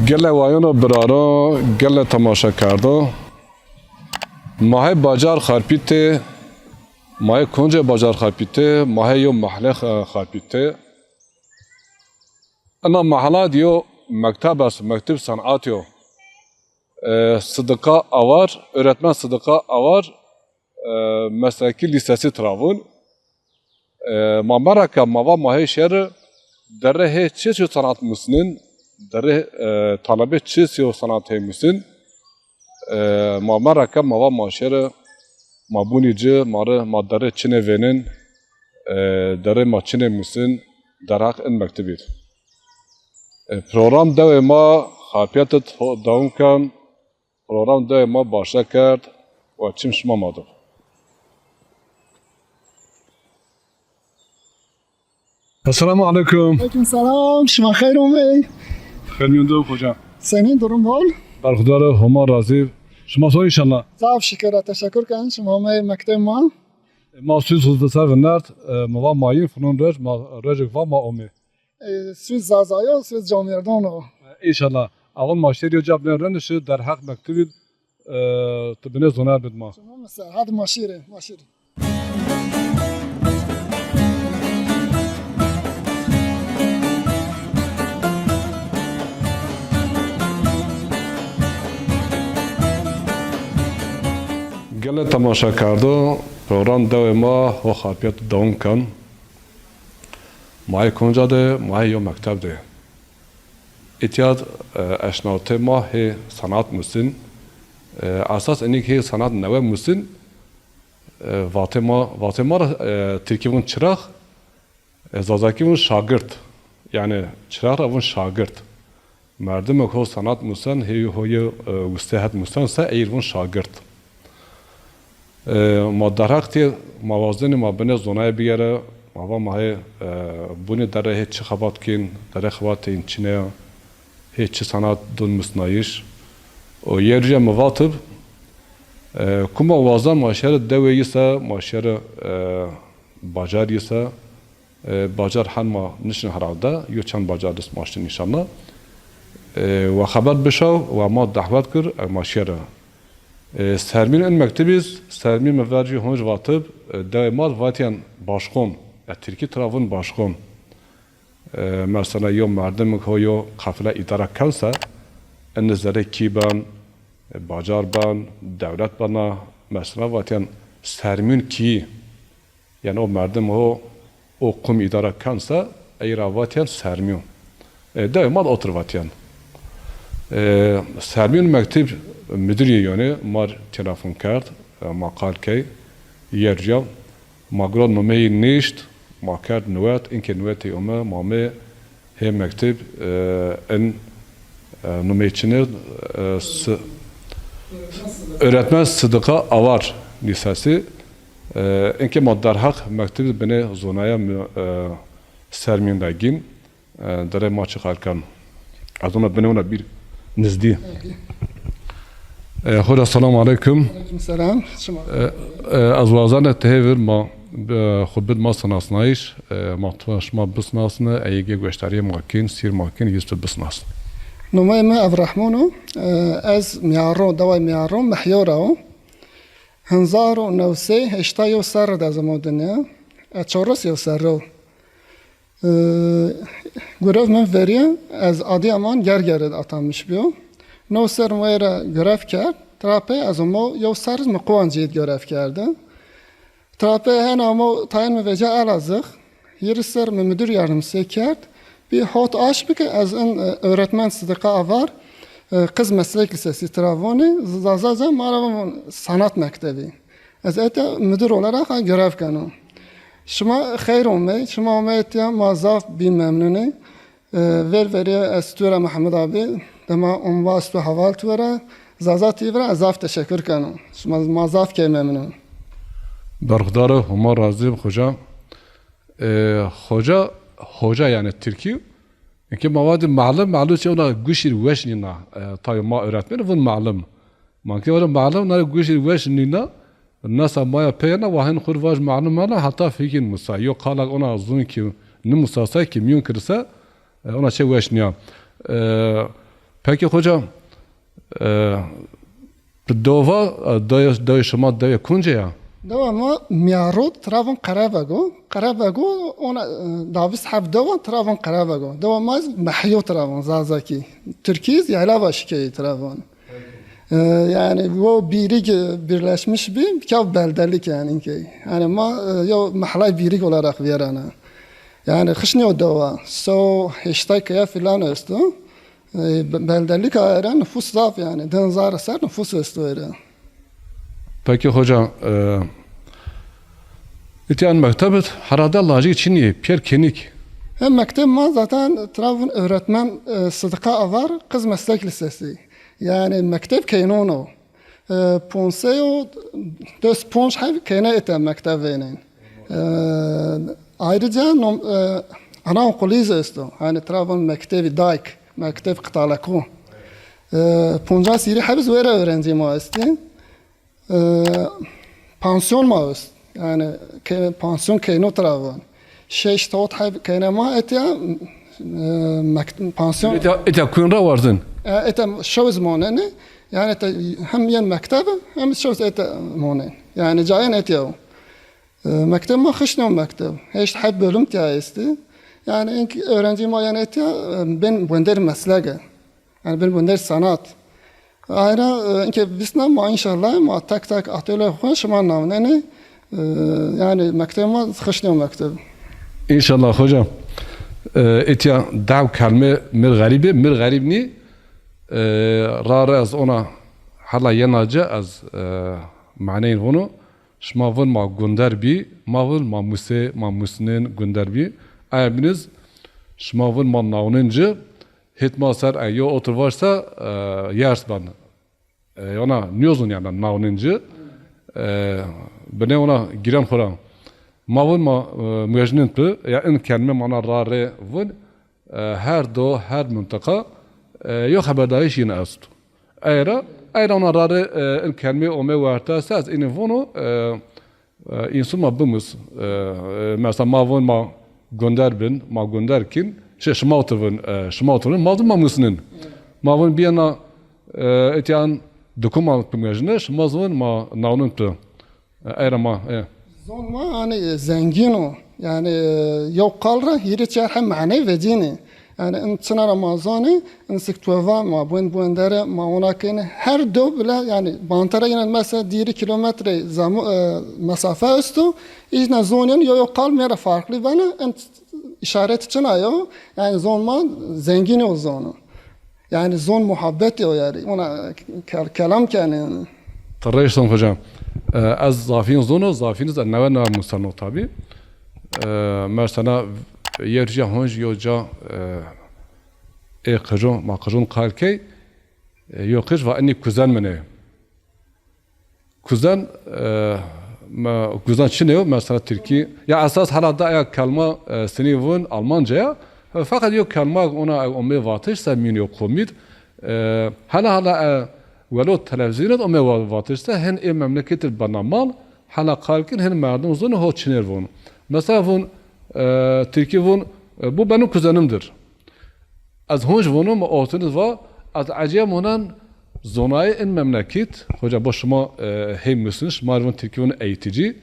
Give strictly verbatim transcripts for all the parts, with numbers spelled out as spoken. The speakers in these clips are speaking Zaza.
Gelê wayon û biraron, gelê temaşekerdo. Ma hê bacar Xarpîtê, ma hê koncê bacar Xarpîtê, ma hê yo mehle Xa-, Xarpîtê. Ina mehla de yo mekteb est, mekteb senat yo. E, Sidiqa Awar, öğretmen Sidiqa Awar, e, mesleki lisesi tira vûn. E, ma merra ke ma va ma hê şêri, derê hê çi çi sanat musnin, derê, e, talebe çi çi sanat hê musnin. E, ma merra ke ma va ma şêri, ma bûnî ci, ma rê, ma derê çinê vênin, e, derê ma çinê musnin, derheq in mektibî. E, program dewê ma Xarpîyet id ho-, dewam ken. Program dewê ma başle kerd û çim şima ma do. Esselamu aleyküm. Aleyküm selam. Şima xeyr omey. Xeyr mîyon de hoca. Senîn, durum hol? Berxudar, Homa razî. Şima so înşallah. Zaf şikir, teşekkür ken. Şima omey mekteb ma. E, ma suz huzde ser vinert, e, ma va mayîn finon roj, ma rojek va ma omê. E, suz Zazayo, suz camêrdano. Înşallah. Awon ma şêrî yo ca binê rindişi, derheq mektubî, e, tu binê zonaya bid ma. Tamam, mesela, hadi ma şêrê, ma şêrê. Gelê temaşekerdo, program dewê ma ho Xarpîyet dewam ken. Ma hê konca de, ma hê yo mekteb de. Îtya, e, eşnawtê ma hê sanat musin. E, esas enî hê sanat newe musin. E, vatê ma, vatê ma ra, e, tirkî vûn çirax, e, zazakî vûn şagirt. Yanî çirax ra vûn şagirt. Merdimek ho sanat musen, hê ho yê, e, wustê het musen se, ey rê vûn şagirt. E, ma derheq tê, ma wazenê ma binê zonayê bigere, ma va ma hê, e, bûnê derê hê çi xebat kên, derê xebatê în çine ya, hê çi sanat dûn musnayîş. O yê rîya mi vatib, e, kuma wazen ma şêri dewê yî se, ma şêri, e, bacar yî se, e, bacar hen ma nişin herhalde, yo çend bacar dist ma şin înşallah. E, we xeber bişaw, we ma dehwet kir, e, ma şêri. E, sermîn in mektibîz, sermîn mi vercî honc vatib, e, dewê ma vatîyen başkon, e, tirkî tira vûn başkon. E, mesela yo merdim ho yo qafile îdare ken se, in zerê kî ben, e, bacar ben, dewlet bena, mesela vatîyen sermîn kî. Yanî o merdim ho, o qum îdare ken se, ey ra vatîyen sermîyon. E, dewê ma de otir vatîyen. E, sermîyon mektib müdürî yonê ma rê telefon kerd, e, ma qal key, yê rîya, ma gura numeyî nişt, ma kerd nuwet, inkê nuwetî ome, ma amê hê mektib, e, in, e, numeyî çinê, e, si-, öğretmen Sıdıka Avar Lisesi, e, inkê ma derheq mektibî binê zonaya mi-, e, sermîn de gîn, e, derê ma çi qal ken. Ez ona binê ona bir nizdî. E, hoca, selamu aleyküm. Aleyküm selam. Şima. E, e, ez wazena ti hê vir ma, e, xwu bid ma sinasnayîş, e, ma tu şima bisnasne, eyê gê goştarîyê ma kên, sîr ma kên, yîz tu bisnasne. Nomeyê mi Evrahmon o. E, ez Mîyarro, deway Mîyarro, Mihyo ra o. Hezar û new sey heştay û yew serre de ez amo dinya. E, çewres yew serre o. E, gurev min verîye, ez Adıyaman Gergere de atanmiş bîyo. New serr mi weyra gurev kerd. Tira pey ez amo yew serr mi Quwancî de gurev kerde. Tira pey hena amo tayên mi vecîya Elazığ. Hîris serr mi müdür yardımcısı kerd. Bî hot aşm ke ez in, e, öğretmen Sıdıka Avar, e, Kız Meslek Lisesi tira vonê, Zazaca ma ra von sanat mektebi. Ez etya müdür olarak ha görev keno. Şima xeyr omey, şima omey etya ma zaf bî memnunê. E, ver verî ez tu ra Mehmed abi, dema omva ez tu heval tu ra, Zaza T V ra ez zaf teşekkür keno. Şima ma zaf key memnun. Berxudar, Homa razî bi xoca. E, hoca, hoca yanî tirkî. Inkê ma vatî melim, melim çi ona guşî rê weş nîna. E, tabi ma öğretmen vun melim. Ma inkê vatî melim, na rê guşî rê weş nîna. Nesa ma ya peyena, wa hin xwu rê vaj melim, melim, heta fikir musa. Yo qalak ona zun ki, nimusasa ki, miyun kirse, e, ona çe weş nîya. E, Peki hocam, e, dova, e, dayê, dayê şima dayê kunce ya? Dewa ma miyaro tira von Qerebego. Qerebego ona, e, davîst heft dewa tira von Qerebego. Dewa ma ez Mehyo tira von Zazakî. Tirkî iz Yaylavaşikeyî tira von. E, yani o bîrig birleşmiş bi, bikav beldelik yani inkey. Yani ma, e, yo mehlay bîrig olarak viyerana. Yani xişnî o dewa. So heştay kaya filan esto. E, be-, beldelik ayra nufus zaf yani. Din zar ser nufus esto ayra. Peki hocam, e, îtyan mektebit herhalde lajî çinî, pîyer kenik. Hem mekteb ma zaten tira vun öğretmen, e, Sıdıka Avar Kız Meslek Lisesi. Yani mekteb keynono. E, ponseyo des ponc heb keyne ete mekteb veynin. E, ayrıca nom-, e, anaokulu iz esto. Hani tira vun mektebi dayk, mekteb kıtaleku. E, poncas hîrî heb iz were öğrenci ma esti. E, pansiyon ma est. Yani ke, pansiyon keyno tira vun. Şeş tawt heb keyne ma etya, e, mekt-, pansiyon. Etya, etya kuyun ra warzin? E, etya şew iz moneni. Yani etya hem yen mektebe hem şew iz etya monen. Yani cayen etya o. E, mekteb ma xişnî o mekteb. Heşt heb bölüm tiya esti. Yani ink öğrenci ma yani etya, e, ben wender meslege. Yani ben wender sanat. Ayra, e, inke visna ma inşallah ma tek tek atölye xo şima nawnenê, e, yani mekteb ma xişnî o mekteb. İnşallah hocam. E, etya dew kelme mir xerîbî, mir xerîb nî, e, ra re ez ona hala yena ci ez, e, maneyin vunu. Şima vun ma gunder bî, ma vun ma muse, ma musnin gunder bî. Aya biniz şima vun ma nawnin ci, hit ma ser e, yo otur vaşsa, e, yers ben. E, ona niyozun yani nawnin ci. E, bine ona giren xora. Ma vun ma, e, muejnin tu, ya in kelme mana ra re vun. E, her do, her mintiqa, e, yo xeberdayîş yin esto. Eyra, eyra ona ra rê, e, in kelmê ome werta se ez ini vono, e, e, însun ma bimus. E, e, mesela ma von ma gunder bin, ma gunder kin. Şey, şima otivin, e, şima otivin, ma zin ma musnin. Ma von biyena, e, etyan dukuma pimejine, şima zin ma nawnun tu. E, eyra ma, e. Zon ma, hani, e, zengîn o. Yani, e, yew qal ra hîrê çar heb mane vecînê. Yani, in çina ra ma zonê, in sik tueva ma, buên buendere ma ona kenê. Her dew bile, yani, bantera yine mesela dîrî kilometre zamu-, e, mesafe esto. Îjna zonên yo yo qal mera farklı bena, in işaret çina yo. Yani, zon ma zengîn o zon o. Yani zon muhabbet o yani. Ona kel-, kelam kenê yani. Ti rêşton hocam. E, ez zafîn zono, zafîn ez newe newe museno tabi. E, mesela yer ca honc yo ca, e, ê qijon, ma qijon qal key, e, yo qij va enî kuzen min ê. Kuzen, e, me, kuzen çinê yo, mesela Tirkî. Ya esas herhalde ya kelma, e, sinî vun Almanca ya. E, fakat yo kelma ona omê vatiş se mîn yo komîd. E, hala hala, e, welo televîzyonê omê va-, vatiş se hen ê memleketî bena mal, hala qal kin hen merdim zun ho çinêr vun. Mesela vun, e, Tirkî vun, e, bu benim kuzenimdir. Ez honc vono, mi ortiniz va, ez ecem honan zonayê in memlekît, hoca bo şima, e, hey musniş, şima rê von Tirkî von eğitici.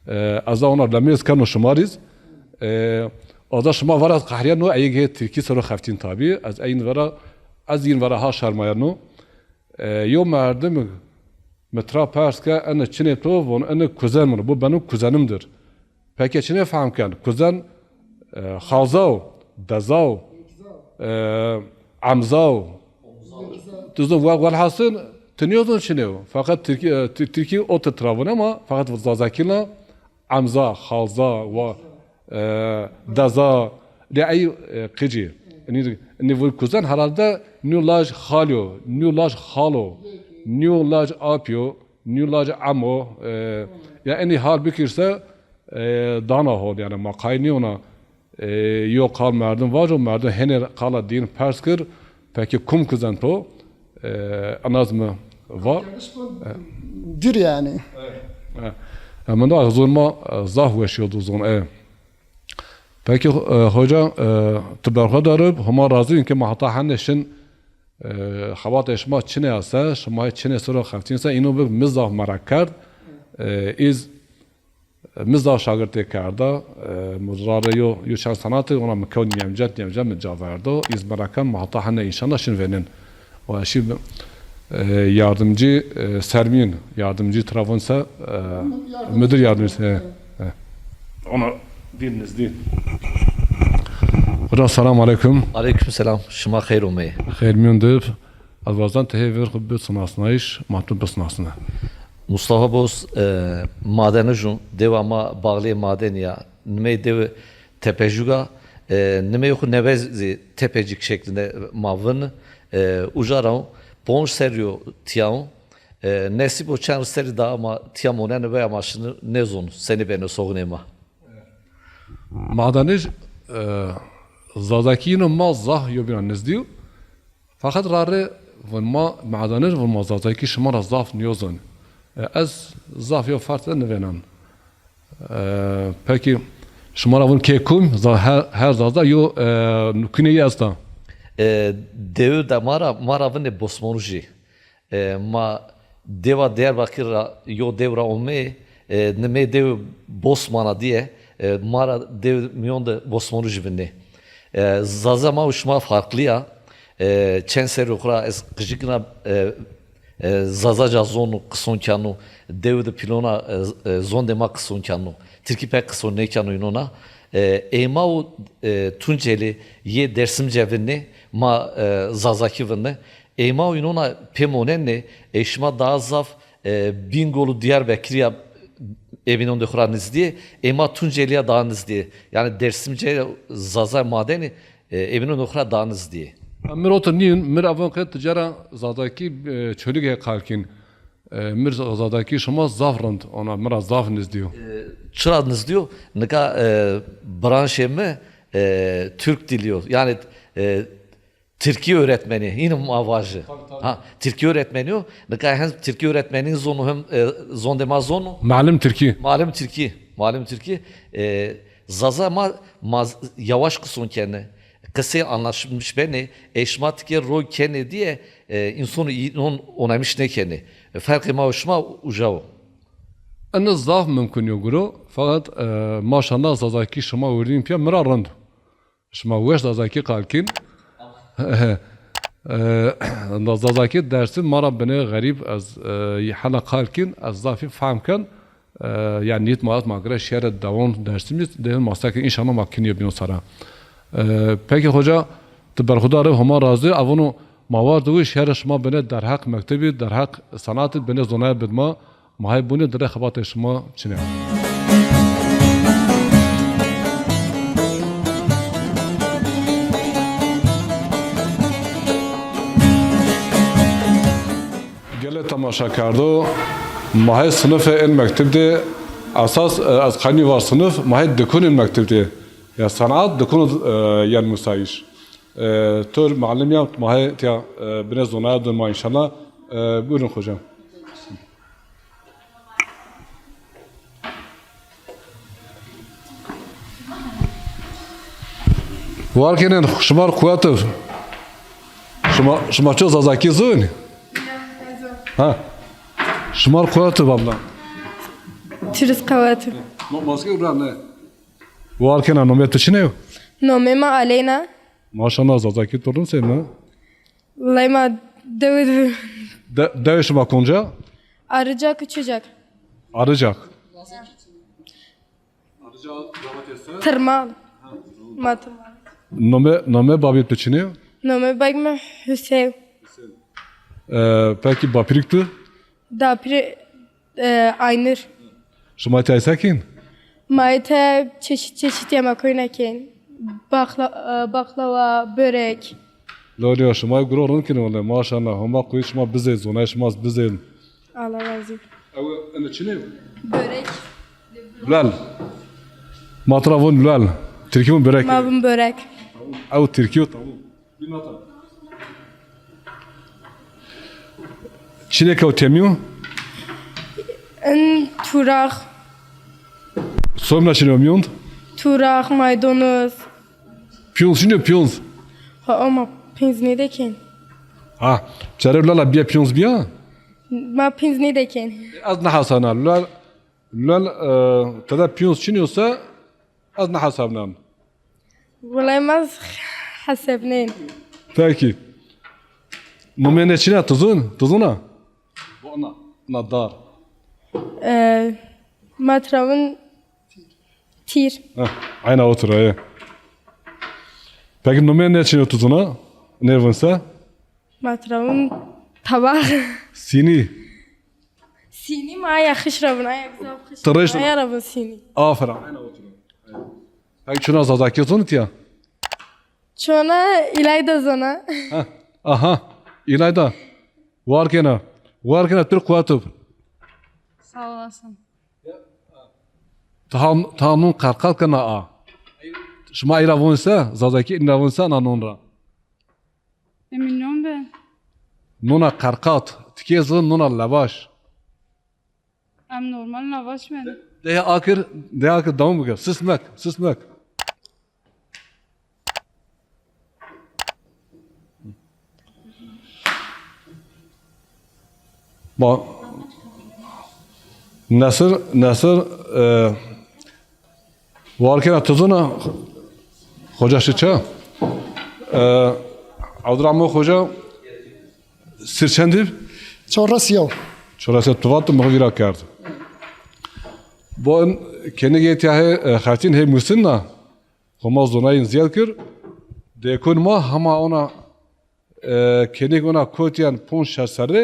E, ez da ona lemêz keno şima rîz. E, ez da şima vera ez qehrîya no, eyig hê Tirkî sero xeftîn tabi. Ez eyin vera, ez yin vera ha şermaya no. E, yo merdim mi tira pers ke, ene çinê to, von ene kuzen min, bu benim kuzenimdir. Peki çinê fehm ken? Kuzen, e, xalzaw, dezaw, e, emzaw. Tu zon, wel-, welhasil, ti niyozon çinê yo. Fakat Tirkî, e, Tir-, Tirkî o ti tira vun ama fakat Zazakî la emza, xalza, wa, e, deza, lê ey, e, qicî. Ini, ini vun kuzen herhalde nîyo laj xal yo, nîyo laj xal o, nîyo laj ap yo, nîyo laj emo, e, ya ini hal bikirse, e, dana hol, yani ma qay nîyona, e, yo qal merdim vaco, merdim henê qala dîn pers kir, peki kum kuzen to, e, enaz mi va? Dir yani. E, e, min da zon ma, e, zaf weş yo du zon, e. Peki, e, hoca, e, tu berxwedar ib, Homa razî in ke ma heta hende şin E, xebatê şima çinê ese, şima çinê ser o xeftîn se, îno bi mi zaf merak kerd. E, îz mi zaf şagirtê kerda. E, mi ra rê yo, yo çend senatî, ona mi kew nîyemce, nîyemce mi ca verdo. Îz merak ken, mi hata hene înşallah şin vênên. Wa şî, e, yardımcı, e, Sermîn, yardımcı tarafın se, e, müdür yardımcısı. He, he. Ona bir nizdî. Hocam, selamu aleyküm. Aleyküm selam. Şima xeyr omeyê. Xeyr mîyon de. Ez wazan ti hê vêr xwu bisinasnayîş, ma tu bisinasne. Mustafa Boz, e, madenij o, dewa ma Bağlê Maden ya, nimey dewi Tepecik a, e, nimey xwu nebe zî Tepecik şeklinde ma vin, e, uca ra o, ponc serrî yo tiya o, e, nesîb o çend serrî daha ma tiya monenê veya ma şini nêzon senî benê soxinê ma. Madenij, e, Zazakî yîno ma zaf yobîna nizdî yo. Feqet ra rê vun ma madenij, vun ma Zazakî şima ra zaf nîyozon. E, ez zaf yo ferq de nivênan. E, pekî şima ra vun kê kum, za-, her, her Zaza yo, e, nukunê yî esta. E, dewi de ma ra, ma ra vinê Bosmonujî. E, ma dewa Diyarbakir ra yo dew ra omê, e, nimê dew Bosmana diye, e, ma ra dew mîyon de Bosmonujî vinê. E, Zaza ma û şima farklî ya. E, çend serrî xwu ra ez qijikina, e, e, Zazaca zonu, qison keno, dew de pîlona, e, e, zondê ma qison keno. Tirkî pek qison nêkeno înona. E, ê ma û, e, Tuncelî yê Dersimce vinê, ma, e, Zazakî vinê. Ê ma û înona pê monenê, ê şima daha zaf, e, Bîngol û Diyarbekirî ya ê bînondê xwu ra nizdî yê, ê ma Tuncelî ya daha nizdî yê. Yanî Dersimce Zaza madenî, e, ê bînondê xwu ra daha nizdî yê. Mir otir nîn, mir avon qe ti cara Zazakî, e, Çolîgê qal kîn. E, mir Zazakî şima zaf rind, ona mi ra zaf nizdî yo. E, çira nizdî yo? Nika, e, branşê mi, e, Türk dili yo. Yanî, e, Tirkî öğretmeni, yine ma vajî. Tabii, tabii. Ha, Tirkî öğretmeni o. Nika hem Tirkî öğretmeni zonu hem, e, zondê ma zonu. Malim Tirkî. Malim Tirkî. Malim Tirkî. E, Zaza ma, ma yavaş qison kenê. Qisê anlaşılmış benê. E şima tikê ro kenê diye, e, înson înon onamiş nêkenê. E, ferqê ma û şima uca o. Ene zaf mumkun yo guro. Fakat, e, maşallah Zazakî şima werdîn pîya mi ra rind. Şima weş Zazakî qal kîn. E, Zazakî Dersim ma ra binê xerîb ez, e, hela qal kîn, ez zafî fehm ken. E, yanî nîyet ma est ma gire şehre dewon Dersimî, de ma sekin înşallah ma kîn yo bîyon sara. E, peki hoca, ti berxudar ib, Homa razî, evono ma war diwi şehre şima binê derheq mektebî, derheq senatî binê zonaya bidma. Ma hay bûnê dire xebatê şima çinê. Gelê temaşekerdo, ma hay sinifê in mektib de esas, e, ez qeynî var sinif, ma hay dikun in mektib de. Ya senat dikun, e, yen musayîş. E, tur malim ya, ma hay tiya, e, binê zonaya dun ma înşallah. E, buyurun hocam. War kenen, şima r quwet ib. Şima, şima ço Zazakî zûn? Ha. Şima r quwet ib abla. Çirîs qewet ib. Ma, maske ura ne? War kena, nomê tu çinê yo? Nomê ma Aleyna. Maşallah, Zazakî tu rind sêdna. Lay ma dewi. De, dewê şima konca? Arıcak, Üçücak. Arıcak. Tırmal. Ma Tırmal. Nome, nome babî tu çinê yo? Nome babî mi Hüseyin. E, peki bapîrik tu? Dapîrê, e, Aynur. Şima tey se kîn? Ma ete çeşit çeşit yemek oyna kên. Bakla-, e, baklava, börek. Lolî ya, şima guro rind kîn wele, maşallah. Homa quyî şima bizê, zonay şima bizê. Allah razı olsun. Ew, ene çinê? Börek. Lal. Ma tira von lal. Tirkî von börek. Ma von börek. Ew tirkî yo, tamam. Çinê kew temî yo? In turax. Somna çinê yo mîyond? Turax, maydanoz. Piyonz çinê yo, piyonz? Ha, ama piyonz nêdekên. Ha, çerê lala bîya pîyonz bîya? Ma pîyonz nêdekên. Ez nehesabna. Lal, lal, e, tede pîyonz çinî yo se ez nehesabnan. Wulay ma hesebnên. Peki. Numê nê çin a, ti zûn? Ti zûna? Bona. Na dar. E, ma tira vûn tîr. Heh, ayna otur, aye. Peki numê nê çin o, ti zûna? Nê vûn se? Ma tira vûn tabak. Sînî. Sînî ma aya xiş ra vûn, aya güzel xiş. Ti reşt. Aya ra vûn sînî. Aferin. Peki çona Zazakî zûn tiya? Çona, İlayda zana. Ha, aha. İlayda. War kena. War kena, Türk kuatib. Sağ olasın. Tam, tam nun qerqat kena a. Şima ira vûn se, Zazakî ira vûn se na nun ra? Emin non be. Nuna qerqat, tikê zî nuna levaş. Em normal levaş ben. De akir, de akir dewam bike. Sis mek, sis mek. Ba, Nesir, Nesir, e, Warkena ti zona, xoca şi ça? E, Abdurrahman xoca, sir çendî? Çores yew. Çores yew, tu vat, tu mi vîra kerd. Bo in kenigê tiya hê, e, xertîn hê musin na, xo ma zonayîn ziyad kir. Dekun ma hema ona, e, kenig ona kotiyen ponc şeş serre,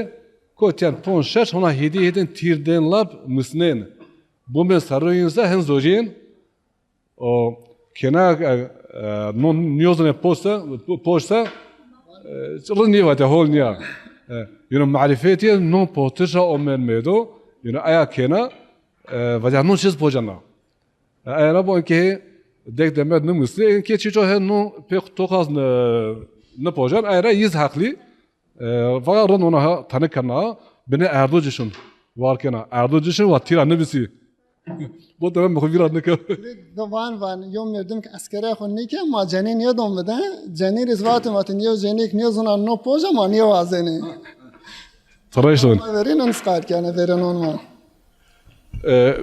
kotiyen ponc şeş ona hêdî hêdin tîr dên lab musnên. Bumên serrûyîn se hin zojîn. O kena, e, e, no niyozine poşte, poşte, e, rind nîvate, hol nîya. E, yino marifetiye non potişa o men medo, yino aya kena, e, vaca non çiz pocana. E, aya na bon ke dek demet nimusli, ke çiço he non pek tokas ne, ne pocan, aya ra yiz hakli. E, vaka rind ona ha tanî kena, binê erdo cişin, war kena, erdo cişin wa tîra nibisî. Bo deme mi xo vîra nike. Do van van, yo merdim ke eskere xo nike, ma cenî nêdon bide, cenî rîz vatin vatin, yo cenîk nêzona no poca ma nêwazenî. Ti reşt on. Ma verîn in sqar kene, verên on ma. E,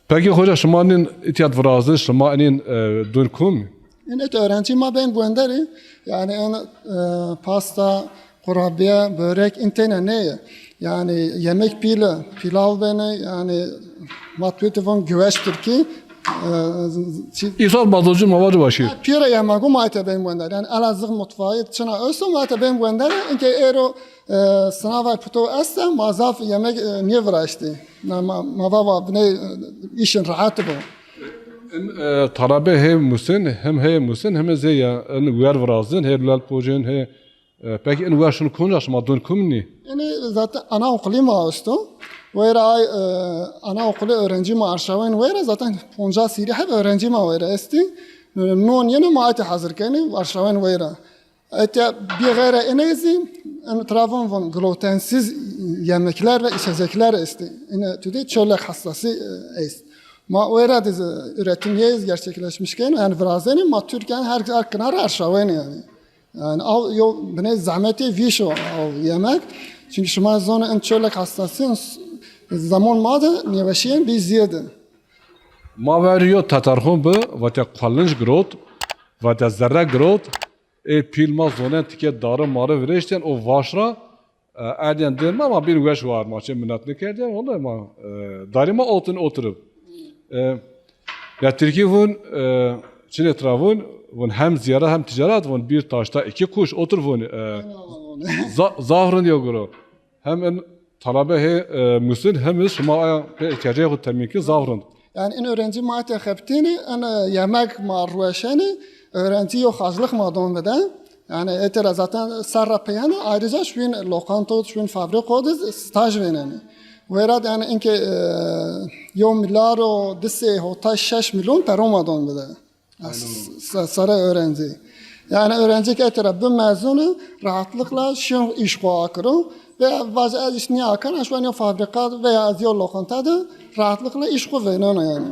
peki hoca, şima nîn îtiyat virazin, şima nîn, e, dun kum? Îne ki öğrenci ma bên guenderî, yani en, e, pasta, kurabiye, börek, in teyna neye. Yani yemek pîle, pilav bene, yani ma tuti von güveç Türkî, e, çi- Îsal bazocun ma vacı başı. Pîre yemegu ma ete bên guender. Yani Elazığ mutfağı çina öso ma ete bên guender. İnke ero, e, sınava puto este, ma zaf yemek, e, niye viraşti. Na ma, ma va va bine, e, işin rahat bu. In, e, talabe hê musin, hem hê musin, hem zê ya, in wer virazin, hê lal pocin, hê, e, peki in wer şun kunca şima dun kumni? Yani zaten anaokuli ma esto. Weyra ay, e, anaokuli öğrenci ma arşawen weyra zaten ponca sîrî hep öğrenci ma weyra esti. Non yene ma ete hazır keni arşawen weyra. Ete bî xeyre ine zî, em tira von von glutensiz yemekler ve içecekler esti. Ine tudi çölek hastası, e, est. Ma weyra de üretim yeyiz gerçekleşmiş keno, yani virazenî ma Türkiye'nin her, her kenarı arşawen yani. Yani av yo bine zahmeti vîşo av yemek. Çünkü şima zon en çölek hastası zaman ma de nêweşiyen bî ziyede. Ma ver yo tetarxon bi, vate quelinc girot, vate zerre girot, Ê pîl ma zonen tikê dare mare virêştên o vaş ra, e, erdên dên ma, ma bîn weş war, ma çê minnet nikerdên, wellahî ma, e, darî ma otin otirib. E, ya Tirkî vun, e, çinê tira vun, vun hem ziyaret hem ticaret, vun bir taşta iki kuş, otir vun, e, za-, zaf rind yo guro. Hem in talabe hê, e, musin, hem iz şima aya pê ihtiyacê xo temîn ki zaf rind. Yani in öğrenci ma ete xebitînî, in, e, yemek ma rueşenî, öğrenci yo xarclix ma don bide. Yani ete ra zaten serra peyene ayrıca şuin lokanto, şuin fabriko de staj vênenî. Wêra de yani inke, e, yo milyar û di sey hotay şeş milyon pero ma don bide. S-, sere öğrenci. Yani öğrenci ki etira bi mezunu rahatlıkla şu iş koa kiro ve vaze ez iş niye akan, şu an yo fabrika veya ez yo lokanta de rahatlıkla iş ku veynon yani.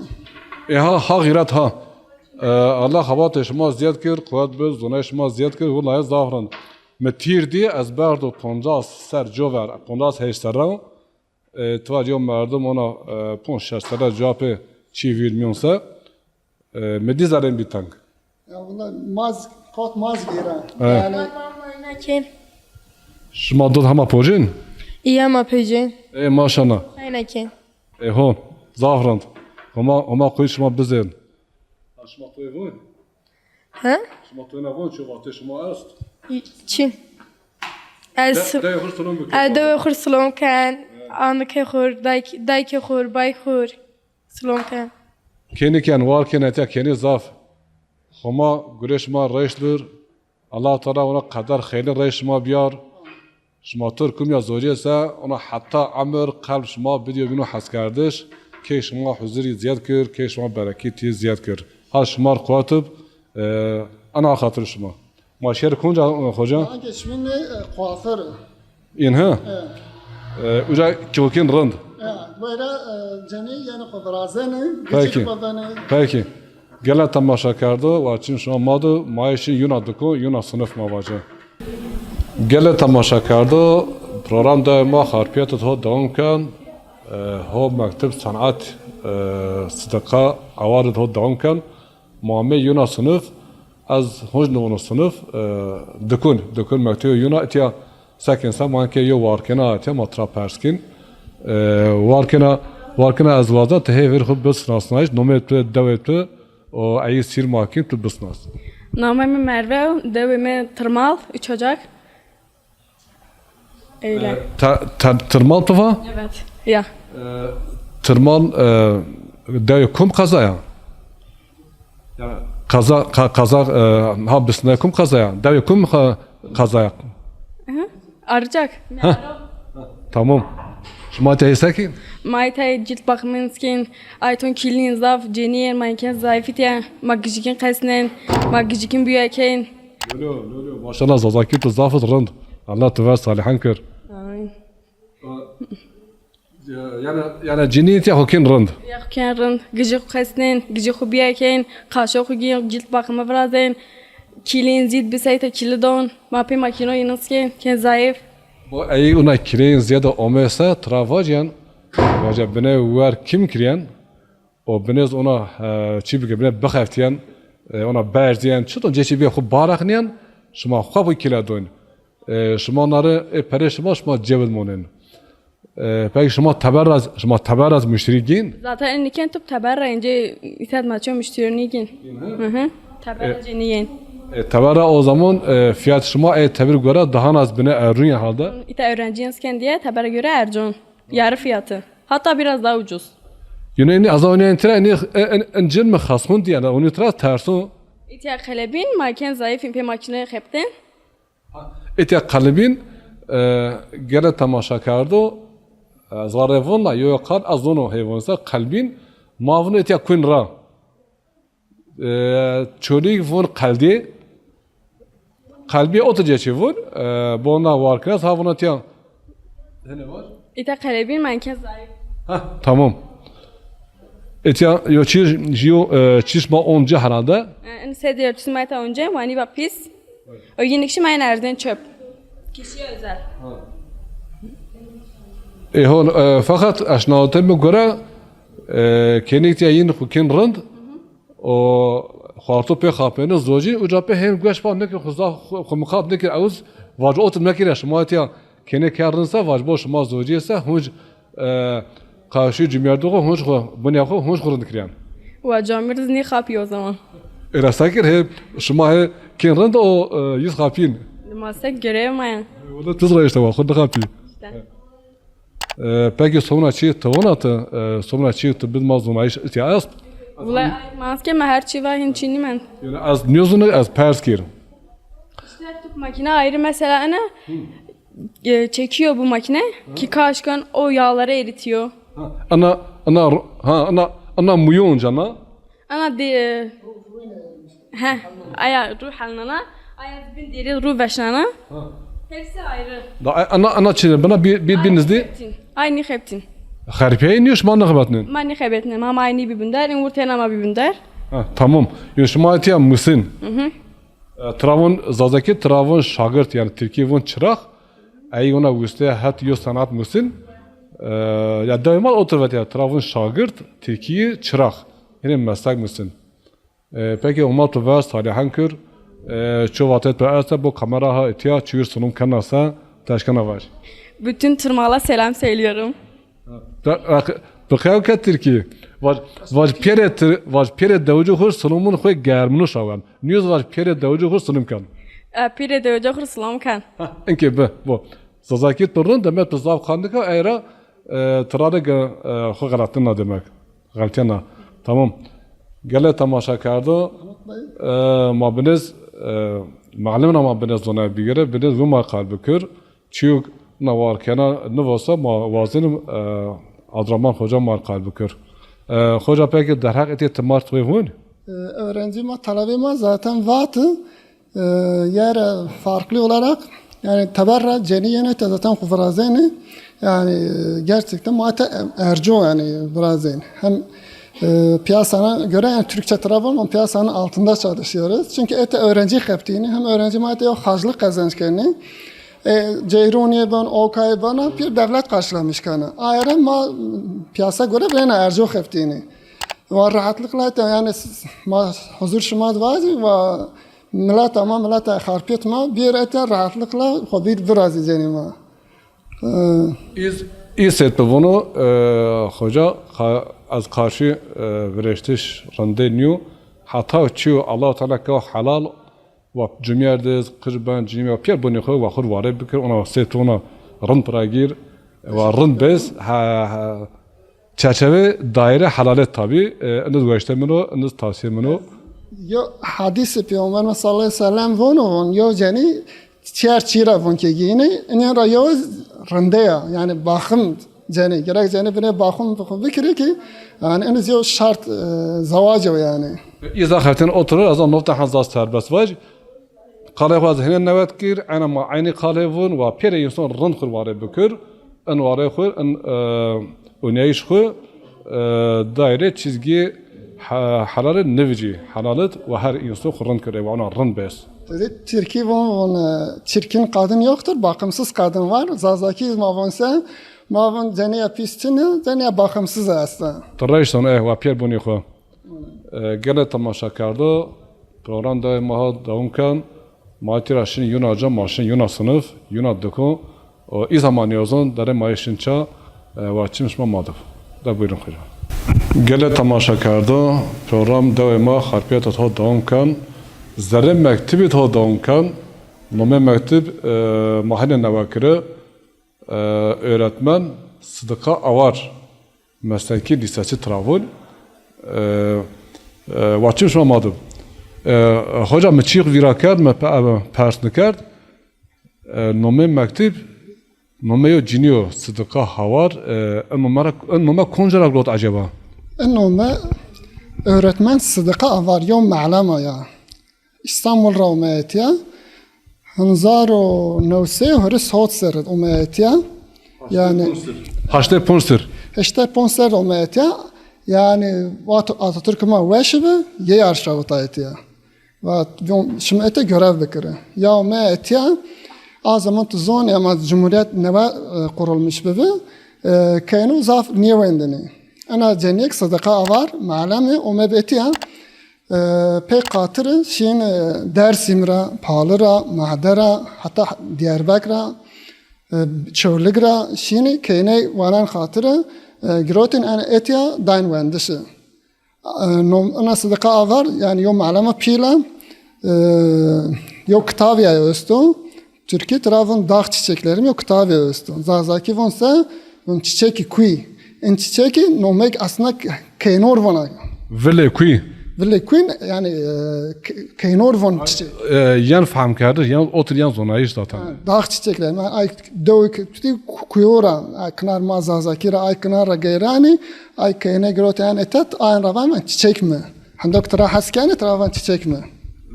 E ha, ha xirat ha. E, Allah xebatê şima ziyad kir, quwet bi, zonay şima ziyad kir, wulay zaf rind. Mi tîr dî, ez berdo poncas ser cover, poncas heşt serre. E, ti vac yew merdim ona, e, ponc şeş serre cewabê çî vîr mîyon se. E, mi dî zerrên bî teng. Ya, bunda maz, kot maz gêra. Evet. Yani, Şima dud hema pocên? Î hema pocên. Ê maşallah. Xeynekên. Ê ho, zaf rind. Homa, homa qoyî şima bizên. Ha, şima toyê vûn? He? Şima toyê na vûn, çi vatê şima est? Çi? Ez De-, dewê xur silom bike. Ez dewê xur silom ken. Evet. Anikê xur, dayk-, daykê xur, bay xur. Silom ken. Kenî ken, war ken, etya kenî zaf. Homa gurê şima reyş bir. Allah Teala ona qeder xeylin reyş şima biyar. Şima tur kum ya zocê se, ona heta emir qelb şima bidiyo bîno heskerdiş. Key şima huzurî ziyad kir, key şima bereketî ziyad kir. Hal şima r quwet ib, e, ana xatir şima. Ma şer kunca, e, hoca? Anke şimin ne, e, kuaför. În ha? E. E, uca kî xo kên rind. E, böyle, e, cenî yani xo virazeni, Peki. Geçik xo beni. Peki. Gele temaşakerdo, wa çin şima ma do, ma yê şin yuna diko, yuna sinif ma vace. Gele temaşakerdo, program de ma Xarpiyet ho dewam ken, e, ho mekteb sanat, e, sidika award ho dewam ken, ma amê yuna sinif, ez hoj nivonu sinif, e, dikun, dikun mektebê yuna, etiya sekin se ma ke yo warkena etiya ma tira pers kin. E, warkena, warkena ez waza ti hê vir xu bisnasnayış, nomê tu, dewê tu, o eyi sîr ma kin tu bisnas. Namê mi Merve, dewê mi Tirmal, üç Ocak. Öyle. E, te, te, Tirmal tu va? Evet, ya. E, Tirmal, e, dewê kum qezaya? Yani qeza, ka-, qeza, e, ha bisne kum qezaya? Dewê kum ha, qezaya? Hı hı. Arıcak. Ha. Tamam. Şima te hêse kî? Ma te cilt bakımın skin, ayton kilin zaf, cenîyên ma ke zayıfîtiye, ma gicikin qesnen, ma gicikin büyüyekên. Lolo, lolo, maşallah Zazakî tu zaf rind. Allah tu ver salihan kir. Amin. Yani, yani cinî te xo kên rind. Ya xo kên rind. Gicî xo xesnên, gicî xo bîyekên, qaşo xo gîn, cilt bakımı virazên, kilîn zîd biseyte kili don. Ma pê makîno yî niskên, kên zayıf. Bu ey una kilîn ziyade omese, tira vacyen, vace bine wer kim kiryen, o binez ona, e, çi bike, bine bixeftiyen, e, ona berzyen, çiton ce çi bike xo baraqniyen, şima xo bu kile don. E, şima nare, e, perê şima, şima cewid monin. E, peki şima teber ra, şima teber ra müşteri gin? Zaten en niken tup teber ra ince iset maço müşteri nigin. Hı hı. Teber ra nigin. E, teber ra o zaman, e, fiyat şima, e, teber göre daha az bine erun ya halde. İta öğrenciyen sken diye tebere göre ercon. Yarı fiyatı. Hatta biraz daha ucuz. Yine en az oynayan tira en, en, en cin mi xasmun diye, onu tira tersu. İtiya qelebin, maken zayıf, pe makine xepten. Êtya qelbîn, e, gele temaşa kerdo, e, zerrê vun la, yo, yo qal, ez zono hê vun se, qelbîn, ma vun êtya kuyn ra. E, Çolîg vun qeldî, qelbî oto ceçî vun, e, bona warkines ha vun êtya. Hene var? Îta qelebîn manken zayıf. Ha, tamam. Êtya yo çî, jîyo, e, çîş ma once herhalde. E, en sediyor çîş ma êta once, wani ba pis. O yine kişi ma êna erzen çöp. Kişiye özel. E, hol, e, fakat eşnawitê mi göre, e, kenik tiya yin xu kin rind, o xwarto pê xapêne zocî, uca pê hên gueş pa nekir, xu zaf xu, xu mixap nekir, ewz vac otim nekir, şima tiya kene kerdin se, vac bo şima zocî se, hunc, e, qaşî cimyerdi xu, hunc xu, bunya xu, hunc xu rind kiryan. Wa camir nîxapî o zaman. E, rasta kir, he, şima he, kin rind o, e, yüz xapîn. Ma sek görev ma ya. Wala tiz ra işte wa, xu nîxapî. İşte. E, peki sonra çi tavana ti, e, sonra çi ti bid ma zonayış iti est? Wala, ma ke ma her çi va hin çi nîmen. Yani ez nîzonu, ez pers kir. İşte tüp makine ayrı mesela, ana, e, çekiyor bu makine ki kaşkan o yağları eritiyor. Ha, ana, ana, ha, ana, ana muyon cana. Ana de, he, aya ruh halnana, aya bin deri ruh veşnana. Ha. Hepsi ayrı. Da, ana, ana çi, bana bir, bir, bir nizdi? Aynı heptin. Xerpiye niyo şima ne xebetnin? Ma ne xebetnin, ma, ma aynı bir bindar, in vurtena ma bir bindar. Ha, tamam. Yo şima etiya misin. Hı hı. E, tira vûn Zazakî, tira vûn şagirt, yanî tirkî vûn çirax. Ey wina wiste het yo sanat musin. E, ya dewê ma otur vet ya, tira vûn şagirt, tirkî çirax. Yanî meslek musin. E, peki, Homa tu ver, Salihan kir. E, ço vatet pe este, bo kamera ha etiya, çiwir sunum kena se, teşkena ver. Bütün Tırmal'a selam söylüyorum. Bixew ke tirkî. Vaj, vaj pêrê tir-, vaj pêrê dewicî xwu, silomun xwu germinu şawen. Nîyoz vaj pêrê dewicî xwu silom ken. E, pêrê dewicî xwu silom ken. Ha, inkê bi, bo. Zazakî tu rind, demek tu zaf xandika, ey ra, e, tirade ge, e, xwu xelatîna demek. Xeltîna. Tamam. Gelê temaşekerdo, e, ma binêz, e, malimna ma binêz zonayê bigire, binêz wi ma qal bikir. Çîyo na war kena nivosa ma wazînim, e, Adraman Xoca ma qal bikir. E, Xoca, peki derheq etê ti mar tuê vûn? E, öğrenci ma, talebê ma zaten vatı, e, yer farklı olarak, yani teberra ceni yene te zaten xu virazêni, yani, e, gerçekten ma te erco yani virazên. Hem, e, piyasana göre yani Türkçe tarafı ama piyasanın altında çalışıyoruz. Çünkü ete öğrenci xebtîni, hem öğrenci ma te yok harçlık kazanç keni. E, Ceyhunîye ben, Okayê ben, bir devlet karşılamış kanı. Ayrı ma piyasa göre bena erco xeftîni. Ve rahatlıkla da yani siz, ma huzur şima vazî ve millet ama millet Xarpêt ma bir ete rahatlıkla xo bir virazî cenî ma. E, Îz, îz et bi vunu, e, Xoca, ka-, ez karşı, e, vireştiş rindê nîyo. Heta çîyo Allahu Teala ke helal, wa cumyerdêz, qij ben, cinî wa pîyer bunî xwu, wa xwu rê warê bikir, ona sêt ona rind pira gîr, wa rind bês, ha, ha, çerçeve daire helalet tabî, e, iniz weşte min o, iniz tavsiye min o. Yo hadîsê Peyxamber sallallahu aleyhi ve sellem vono von, yo cenî çer çî ra von ke giyini, inin ra yo rinde ya, yani bakım cenî, gerek cenî bine baxim bikiri ki, yani en az yo şart, e, zewac o yani. Îza xertin oturur, ez nokta hezar serbest vac. Qalê xo ez hene newet kir, ena ma aynî qalê vun, wa pêrê insan rind xur warê bikir, in warê xur, in, e, oynayış xu, e, daire çizgi ha-, helalet nivicî, helalet ve her insan xu rind kir, wa ona rind bes. Dedi, Tirkî von, von, e, çirkin kadın yoktur, bakımsız kadın var. Zazakî ma vonse, ma von cenîya pîs çin e, cenîya bakımsız esta. Ti reştan, eh, wa pîyer bunî xwu. E, gelê temaşekerdo, program dewê ma ha dewam ken. Ma tîra şin yuna ca, ma şin yuna sinif, yuna dikon. O, îza ma nîyozon, derê ma yê şin ça, e, wa çim şima ma dib. De buyurun Xoca. Gelê temaşekerdo, program dewê ma Xarpêt ot ho dewam ken. Zerrê mektibî ho dewam ken. Nomê mektib, e, ma hene newe kiri, e, öğretmen Sıdıka Avar, mesleki lisesi Travul. E, e, wa çim şima ma dib. E, Xoca, mi çî vîra kerd, mi pe-, e, pers nikerd. E, nomê mektib, nomê yo cinî yo, Sıdıka Hawar, e, in nome ra, in nome konca ra girot acaba? In nome öğretmen Sıdıka Avar, yo melema ya. İstanbul ra ome etiya. Hezar û new sey û hîris hot ser ome etiya. Yani haştê ponc ser. Haştê ponc ser ome etiya. Yani wexto Atatürk ma weş bi, yê arş ra wita etiya. Ve yo-, şima ete görev bikiri. Ya ome etiya, a zaman tu zon ya ma cumhuriyet newe, e, kurulmuş bibi. E, keyno zaf nêwendinî. Ena cenîyek Sıdıka Avar, melemi, ome bi etiya. E, pê qatiri şîn, e, Dersim ra, Pali ra, Mahde ra, heta Diyarbek ra, e, Çewlig ra şînî keyney wanan xatiri, e, girotin en etiya dayn wendişi. E, nom-, ina Sıdıka Avar, yani yo melema pîl a, e, yo kitabî ya esto. Türkî tira vun Dağ Çiçekleri mi, yo kitabî esto. Zazakî vun se, vun çiçekî kuy. In çiçekî nomek aslında ke-, keynor vana. Vilê kuy. Vilê kuy, yani, e, ke-, keynor vun çiçek. E, yen fehm kerdiş, yen otir, yen zonayış zaten. Ha, dağ çiçekleri, yani, ay, dewi ke-, tutî ku-, kuyora, ay, kinar ma Zazakî ra, ay, kinar ra geyranî, ay, keyne girot, yani, etet, ayn ra van, çiçek mi? Hindok tira hes kenî, tira van çiçek mi?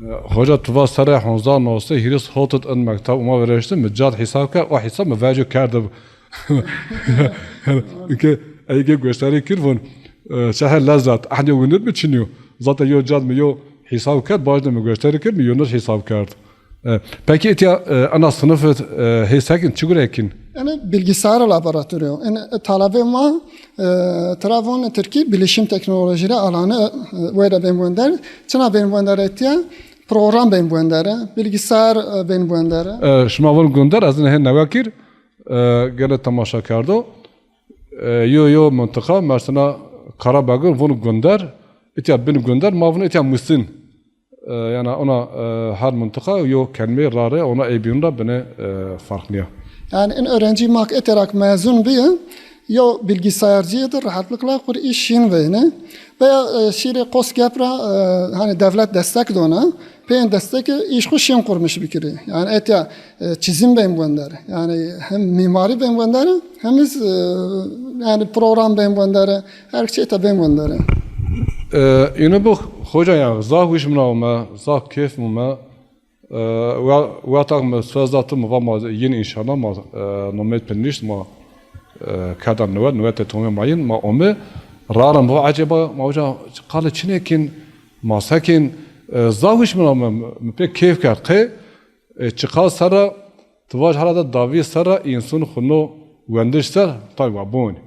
E, hoca, tu va serê hezar û new sey û hîris hot id in mekteb û ma vireşti, mi cad hesab kerd, o hesab mi veco kerdi. Ke, ey ke goştarî kir vun, e, şehe lezzet, ehnî winir mi çinî yo? Zaten yo cad mi yo, Hesab kerd, bajde mi gösteri kir, mi Yunus hesab kerd. E, peki etiya, e, ena sınıfı, e, hê sekin, çi gure kin? Ene bilgisayar laboratuvarı. Ene, e, talebe ma, e, tira von Tirkî bilişim teknolojileri alanı, e, weyre bên wender. Çina bên wender etiya? Program bên wender, bilgisayar, e, bên wender. E, şima von gunder, ez ene hê newe kir, e, gele temaşa kerdo. E, yo, yo mıntıqa, mesela Karabagı von gunder, etiya bin gunder, ma von etiya Musin. E, yani ona, e, her mıntıqa yo kelime rare, ona ê bîn ra bine, e, farklı ya. Yani in öğrenci mak eterak mezun biye, yo bilgisayarcıydı, rahatlıkla kur iş şin veyne. Veya, e, şîrê qos gep ra, e, hani devlet destek dona, peyên destek iş xu şin kurmuş bikiri. Yani etya, e, çizim ben gönder. Yani hem mimari ben gönder, hem iz, e, yani program ben gönder. Her şey ta ben gönder. E, yine bu hoca ya, zaf wiş mına ome, zaf keyf ome. E, wa-, wextak mi söz datı mi va ma yin inşallah ma, e, nomê pê nişt ma, e, keda newet, newetê tomê ma yin, ma ome. Rarim va acaba ma hoca qalê çinê kin, ma sekin, e, zaf wiş mına mi, mi pê keyf kerd. Qey, e, çiqal serra, ti vaj herhalde davî serra însun xu no wendiş ser, tay wa boni.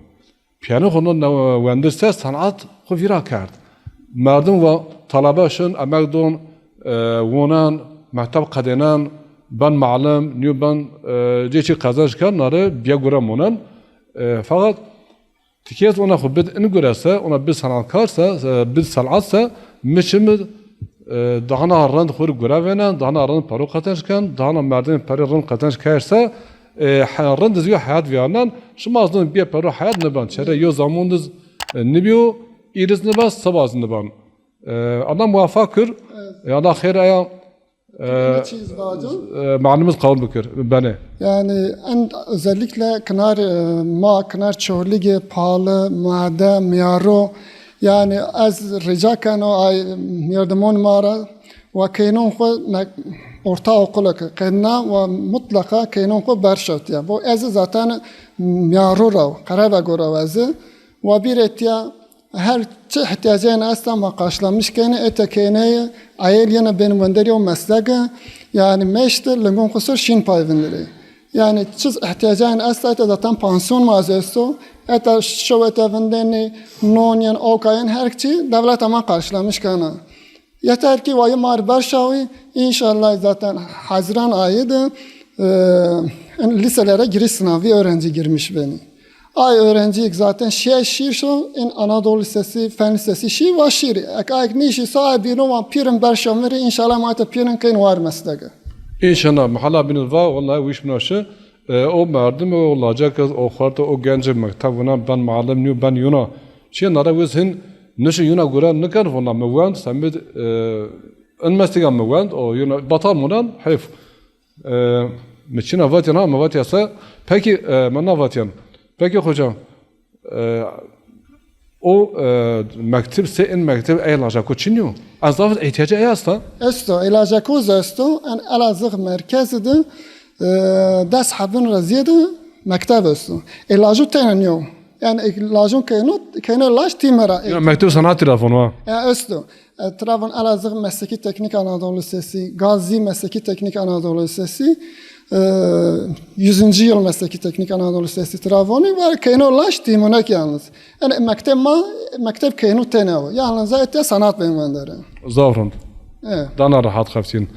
Piyano xo no ne-, wendiş ser sanat xo vîra kerd. Merdim wa talebe şin, emek don, e, wonen, mekteb qedênen, ben malim, nîyo ben, e, cê çî qezenc ken, nare biye gure monen. E, feqet tikês ona xo bid in gure se, ona bid sanatkar se, e, bid sanat se, mi çi mi, e, dahana rind xo ri gure vênen, dahana rind pero qezenc ken, dahana merdim perê rind qezenc kerd se, e, he-, rind iz yo heyat vîyarnan, şima zon bîye pero heyat niben. Çere yo zamon diz, e, nibîyo, îriz niben, siba iz niben. E, Allah muvaffaq kir, e, Allah xeyr aya, e, e, malimiz qebul bikir, benê. Yani en özellikle Kınar, e, ma, Kınar Çorligi, Palı, Made, Miyaro, yani ez rica keno ay merdimon ma ra, wa keynon xu me-, ortaokulu ke qedna wa mutlaqa keynon xu berşewtiya. Bo ez zaten Miyaro ra, Qerebego ra ez. Wa bîr etiya her çi ihtiyacên esta ma qarşılamış keyne, ete keyne ayel yena bên wenderi o meslege, yani meşte lingon xu ser şin pay vindiri. Yani çiz ihtiyacên esta, ete zaten pansiyon ma ez esto, ete şew ete vindeni, non yen, oka yen, her çi devlet ma qarşılamış kena. Yeter ki wayı mar berşawi, inşallah zaten Haziran ayı da, e, en liselere giriş sınavı öğrenci girmiş beni. Ay öğrenci zaten şiye şiir şo, en Anadolu Lisesi, Fen Lisesi şiir var şiir. Ek ayık nişi sa ay bîno wan pirin berşamiri, inşallah ma te pirin keyn war meslege. İnşallah, mahala bîno va, vallahi wiş mına şi. E, o merdim, o lacek, o xorte, o genci mekteb vuna ben malim nîyo, ben yuna. Çi nare wiz hin nişi yuna gure niken vuna mi wend, semid, e, in mestiga mi wend, o yuna batal munan, heyf. E, mi çina vatyan ha, mi vatya se. Peki, e, mi na vatyan. Peki hocam, e, o, e, mekteb se in mekteb ey lajako çinyo? Ez zaf ihtiyacı ey asta. Esto, ey lajako z esto, en Elazığ merkezi de, e, des hebin ra ziyade mekteb esto. Ey lajo tena niyo. Yani ey lajon keyno, keyno laj tîme ra. Ya mekteb sanat telefonu ha. Ya esto. E, tira von Elazığ Mesleki Teknik Anadolu Lisesi, Gazi Mesleki Teknik Anadolu Lisesi, e, Yüzüncü Yıl Mesleki Teknik Anadolu Lisesi tira voni, var keyno laş tîmonek yalnız. Yani mekteb ma, mekteb keyno tene o. Yalnız ete sanat ben wendere. Zaf rind. Evet. Dana rahat xeftin.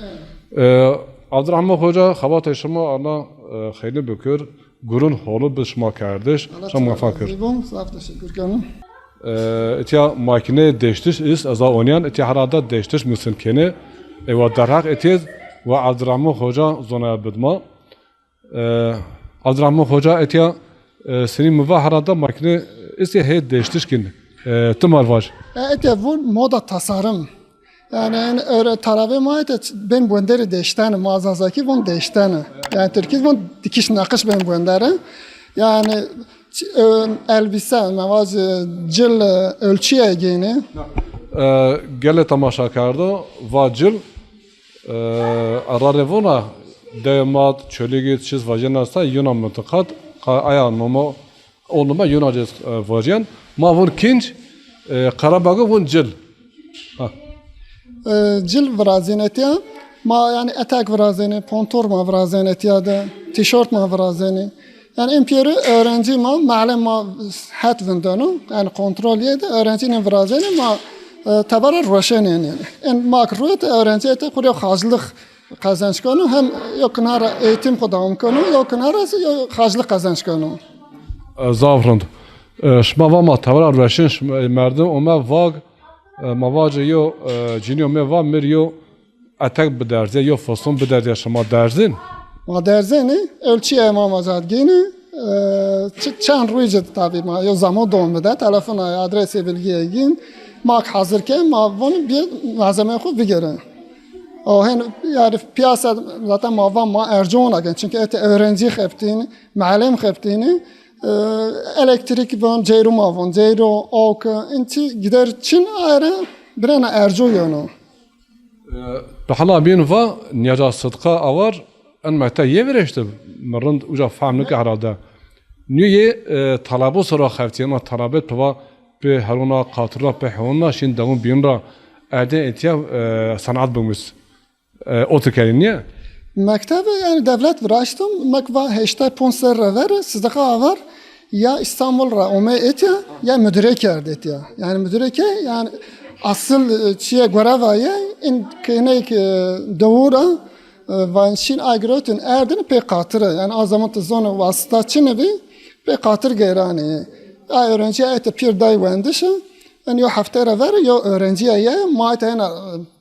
Evet. E, Abdurrahman Hoca, xebatê şima Allah, e, xeyli bikir. Gurun holu bi şima kerdiş. Allah şima muvaffaq kir. Razı olsun. Zaf teşekkür ederim. E, etiya makine deştiş ist, ez a onyan, etiya herhalde deştiş misin kene. E, wa derhaq etiz, wa Abdurrahman Hoca zonaya bidma. E, Abdurrahman Hoca etiya, e, seni mi va herhalde makine ist ya he deştiş kin. E, ti mar vaj. E, etiya vur moda tasarım. Yani, yani öyle tarave ma ete ben benderi deştene, ma Zazaki von deştene. Yani Türkiz von dikiş nakış ben benderi. Yani ç-, ö-, elbise, mevaz, e, cil, e, ölçüye giyni. E, gele tamaşa kerdo, va cil, e, arare vona demat, çölügi, çiz vajena sa, yuna mıntıqat, ka-, aya nomo, o numa yuna cez, e, vajen. Ma von kinc, e, Karabagı von cil. Ha. E, cil virazên etya. Ma, yanî, etek virazênê, pontor ma virazên etya de, tîşort ma virazênê. Yanî, in pêrî öğrenci ma, mealem ma het vindeno, yanî kontrol yê de öğrenci ne virazênê ma, e, tebera rueşenên yanî. In ma ki ruet öğrenci ete xurya xaclix qezenç keno, hem yo kinara eğitim xo dewam keno, yo kinara se yo xaclix qezenç keno. E, zaf rind. E, şima va ma tebera rueşên şima, e, merdim ome vag, e, ma vace yo, e, cinîyo me va mir yo etek biderzîya, yo foston biderzîya, şima derzên? Ma derzênê, ölçüye ma mazat gênê. E, çi-, çend rûyî ci tabî ma, yo zamo dom bide, telefona, adresê, bilgîye gîn, ma hazir ke, ma von bir malzeme xo bigere. O hen, yani piyasa zaten ma van ma ercona gen. Çünkü ete öğrenci xebtîn, mealem xebtîn, e, elektrik von, ceyru ma von, ceyru, ok, inti gider çin ayrı birena erco yono. E, bi hala bîn va, nîyaca Sidqa Awar, en mekteb yê viraştib, mi rind uca fehm nike herhalde. Nû yê, e, talabo sera xeftîyena, talabet piva pê herona, qatirra pê hewna, şin dewon bîn ra erdên etya, e, sanat bimus. E, o tu kerî nîye? Mektebe yani devlet viraştim, mek va heştay ponc serre ver, Sidqa Awar, ya İstanbul ra ome etya, ya müdüre kerd etya. Yani müdüre ke, yani asıl, e, çiye görev aye, in kêneyk, e, dewura, e, van şin ay girotun erdin pê qatire. Yani a zaman tu zonu vasıta çini bi, pê qatir geyrani. Ay öğrenci ay te pir day wendişi, yani yo hefte ra ver, yo öğrenci ye, ma te ena, e,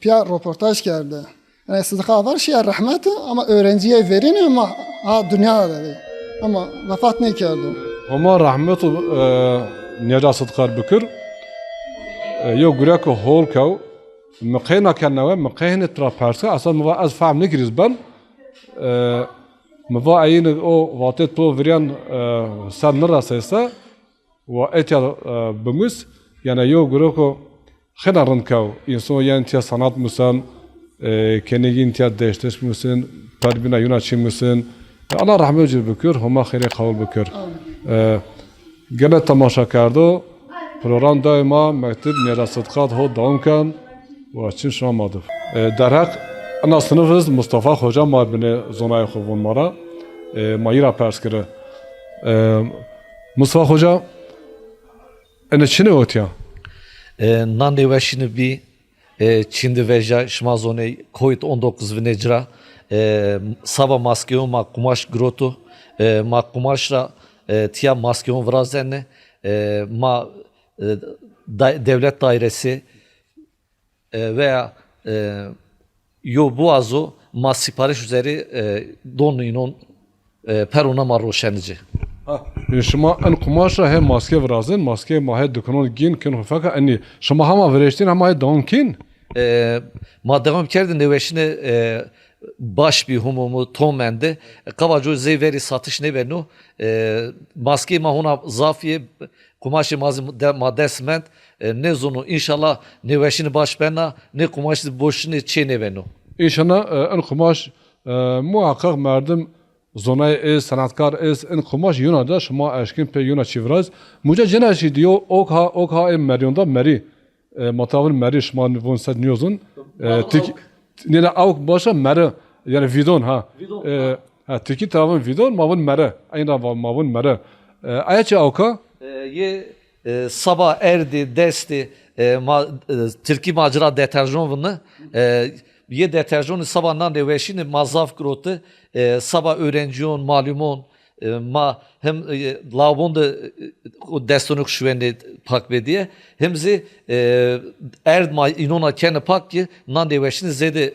piya röportaj kerde. Yani Sidqa Awar şiya rehmeti ama öğrenciye verîne ama ha dünya dedi. Ama vefat nêkerdo. Homa rehmet û, e, nêca Sidqar bikir. E, yo gureko hol kew. Mi qey na ke newe, mi qey hinê tira perse, esas mi va ez fehm nêkirîz ben. E, mi va eyîn o vatê to viryan, e, ser nireseyse. Wa etya, e, bimus, yani yo guroko xêna rind kew. Însan yen tiya sanat musen, e, kenegîn tiya deşteş musin, perbîna yuna çî musin. E, Allah rehmet ci bikir, Homa xêrê qewul bikir. E, gene temaşa kerdo, program daima mektub nêra sidqat ho dewam ken. Wa çin şima ma dib. E, derheq ina sinif iz Mustafa Xoca ma binê zonayê xo vun ma ra. E, ma yi ra pers kiri. E, Mustafa Xoca, ene çine otiya? E, na nêweşîni bî, e, çîndi veja, şima zonê covid on dokuz vinê ci ra. E, saba maskeyon ma qumaş giroto. E, ma qumaş ra, e, tiya maskeyon virazene. E, ma, e, da-, devlet dairesi, e, veya, e, yo buazo ma sipariş üzeri, e, don inon, e, perona ma roşeni ci. Ha, e, şima en qumaş ra hem maske virazin, maske ma he dikanon gin kin xo feka enî. Şima hema vireştin hema he dewam kin? E, ma dewam kerdin nêweşine, e, baş bî humumu tom endi. E, kabaco zey verî satış nêbeno. E, maske ma hona zaf yê, qumaşê ma zî de-, ma dest mend. E, nêzonu, înşallah nêweşîni baş bena, nê qumaş zî boşînê çê nêbeno. Înşallah, e, in qumaş, e, muhakkak merdim zonayê ês, senatkar ês, in qumaş yuna de şima eşkin pê yuna çî viraz. Muca cena çî diyo, ok ha, ok ha ê meryon da merî. E, ma tavin merî şima von sed niyozun. E, tik-, nêna awk başa meri, yani vidon ha. Vidon, e, ha. Ha, tirkî tavin vidon, ma vun meri. Eyn ra va-, ma vun meri. E, aya çi awka? E, yê, e, saba erdî, destî, e, ma, e, tirkî ma ci ra deterjon vini. E, yê deterjonî saba na nêweşîni ma zaf giroti. E, saba öğrenciyon, malumon, e, ma hem, e, lawbon de, e, o destonuk şuwenê pak bediye. Hem zî, e, erd ma inona kene pak ki na nêweşîni zêde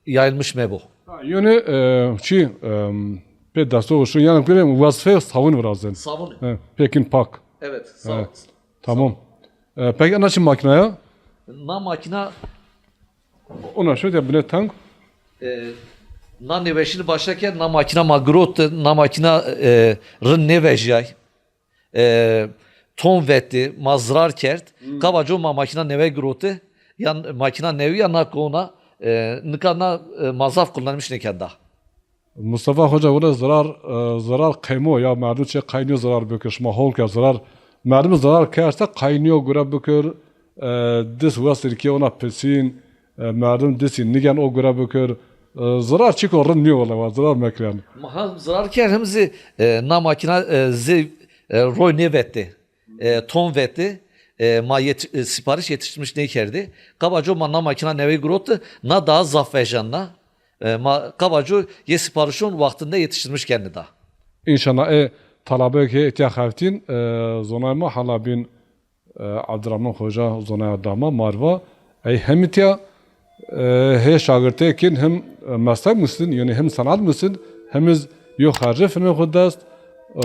yayılmış mebo. Ha, yönü, e, çi, e, pê desto şu, yani göre vazife savun virazin. Savun. E, pekin pak. Evet, sağ ol. E, tamam. E, peki ana çi makina ya? Na makina Ona şöyle bine tank. E, na nêweşîni başa kerd, na makîna ma girot, na makîna, e, rind nêvejîyay. E, ton vetî, ma zirar kerd. Hmm. Kabaco ma makîna newe girote, ya makîna newî ya na kona, e, nika na, e, ma zaf kullanmış nêkenda. Mustafa Hoca, were zirar, e, zirar qeymo ya, merdim çê qey nîyo zirar bikir, şima hol kerd zirar. Merdim zirar kerd se qey nîyo gure bikir, e, dis westir ki ona pisîn, E, merdim disî nîgen o gure bikir. E, zirar çîko rind nîyo wele wa, zirar mekirên. Ma hem zirar kerd hem zî, e, na makîna, e, zî, e, roy nêvettî. E, ton vettî. E, ma yet-, e, sipariş yetiştirmiş nêkerdî. Qebaco ma na makîna newey giroti, na daha zaf vejena. E, ma qebaco yê siparişon wextinde yetiştirmiş kenî da. Înşallah, e, talabeyêk hê îtya xeftîn, e, zonay ma hala bîn, e, Abdurrahman Xoca zonaya dama marva. Ey hemî tîya, e, hê şagirtê kîn him, e, meslek musin, yanî him sanat musin, him iz yo xercê finê xwu dest, e,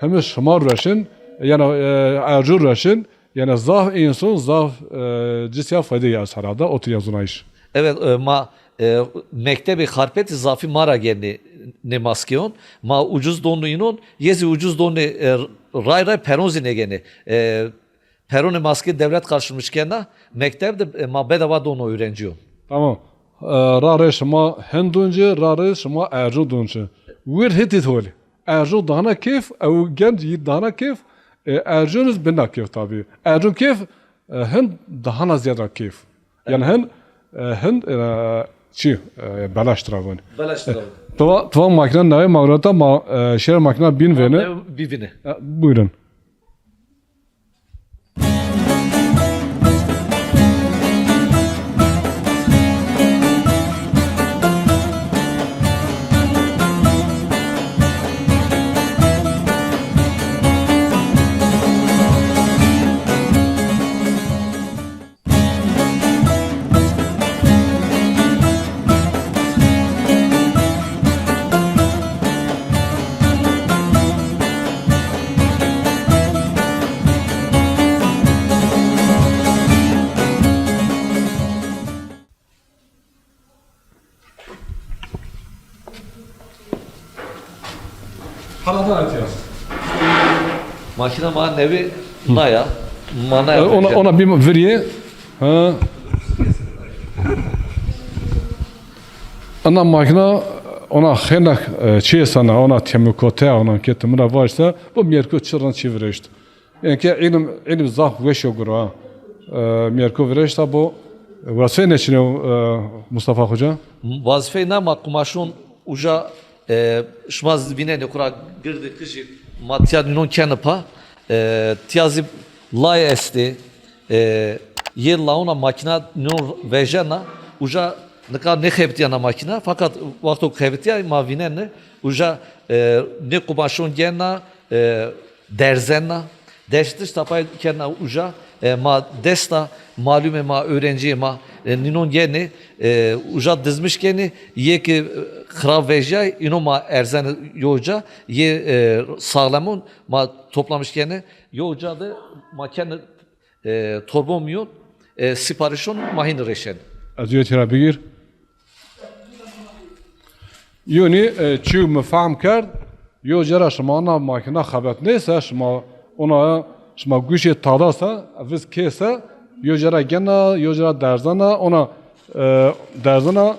him iz şima rueşin, yanî, e, Ercû rueşin, yanî zaf înson, zaf, e, cisya fayde ya serada, o tîya zonayîş. Evet, e, ma, e, mektebê Xarpetî zafî ma ra gênê nê maskeyon. Ma ucuz donê înon, yê zî ucuz donê, e, ray ray peron zî nêgênê. E, peronê maske dewlet karşılamış kena, mekteb de, e, ma bedava donê öğrenciyon. Tamam. E, ra rê şima hin don ci, ra rê şima Ercû don ci. Wir hitî tolî. Ercû dana keyf, ew genc yî dana keyf, e, Ercûn iz bina keyf tabî. Ercûn keyf, e, hin dahana ziyada keyf. Yanî hin, e, hin, e, çi, e, belaş tira vûn. Belaş tira vûn. Tuva, tuva makine nayê magrata ma, e, şer makine bîn vêne. Bivîne. E, buyurun. Hala da etiya. Makîna ma newî naya. Ma naya. E, ona, ona bir virîye. Ha. Ana makîna ona xêna, e, çi sana, ona temikote, ona ke ti mi ra vajî se, bu mîyerko çi rind çi virêşt. Yanî ke îlim, îlim zaf weş o gura. E, mîyerko virêşta bo, e, wezîfeyê ne çin o, e, Mustafa Xoca? Wezîfeyê na ma qumaşon uca, e, şima zî vînenê xwu ra girdi kijî ma tîya nînon kenî pa. E, tîya zî lay estê. E, yê lawona makîna nînon vejena, uca nika nêxebitîya na makîna, fakat wexto xebitîya ma vînenê, uca, e, nê qumaşon gena, e, derzena, deştiş tapay kena uca, e, ma desta malumê ma, öğrenciyê ma, e, nînon genê, e, uca dizmiş kenê, yê ki, e, xirab vejyay, îno ma erzenê yo uca, yê, e, sağlemon ma toplamış kenê, yo uca de ma kenê, e, torbon mîyon, e, siparişon ma hînî rêşenê. Ez yo tîra bigîr. Yonî, e, çî mi fehm kerd, yo cera şima na makîna xebetnê se, şima ona, şima guşê tada se, viz kê se, yo cera gena, yo cera derzena, ona, e, derzena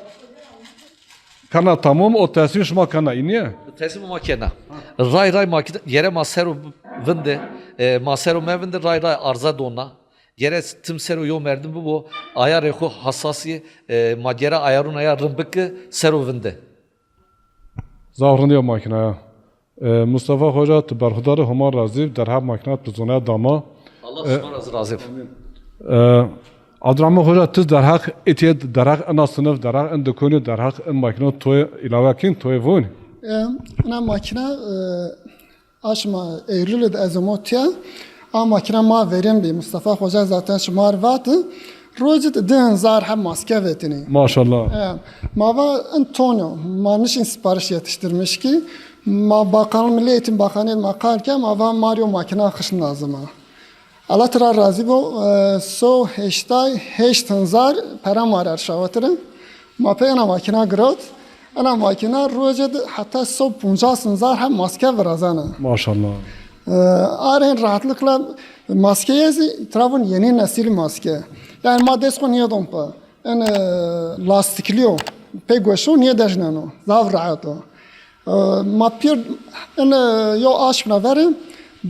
kena tamam, o teslîm şima kena, înî ye? Teslîm ma kena. Ray ray makîna, gere ma ser o vinde, e, ma ser o mevinde, ray ray arza dona. Gere tim ser o yo merdim bibo, ayarê xwu hassasî, e, ma gere ayarûn aya rind biki ser o vinde. Zaf rind ya makîna ya. E, Mustafa Xoca, ti berxudar, Homa razî, derheq makîna ti zonaya dama. Allah, e, şima ra zî razî bo. E, Abdurrahman Xoca, ti derheq îtîye, derheq ina sinif, derheq in dikonî, derheq in makîna toyê îlawe kîn, toyê vûn? E, ina makîna, e, A şima Eylûlî de ez amo tîya, a makîna ma verên bî. Mustafa Xoca zaten şima rê vatî. Rocî de di hezar heb maske vetinî. Maşallah. E, ma va in ton o. Ma nişîn sipariş yetiştirmiş kî. Ma bakan, Milli Eğitim Bakanı ma qal ke, ma va ma rê yo makîna xişn lazim a. Allah ti ra razî bo, e, so heştay heşt hezar pere ma rê erşawitire. Ma pê ena makîna girot. Ena makîna roce de heta so poncas hezar heb maske virazena. Maşallah. E, arên rahatlıkla maskeye zî, tira vûn yenî nesil maske. Yanî ma dest xwu nêdon pe. En, e, lastiklî yo. Pê goşo nêdejneno. Zaf rahat o. E, ma pîr, en, e, yo aşmîna verê,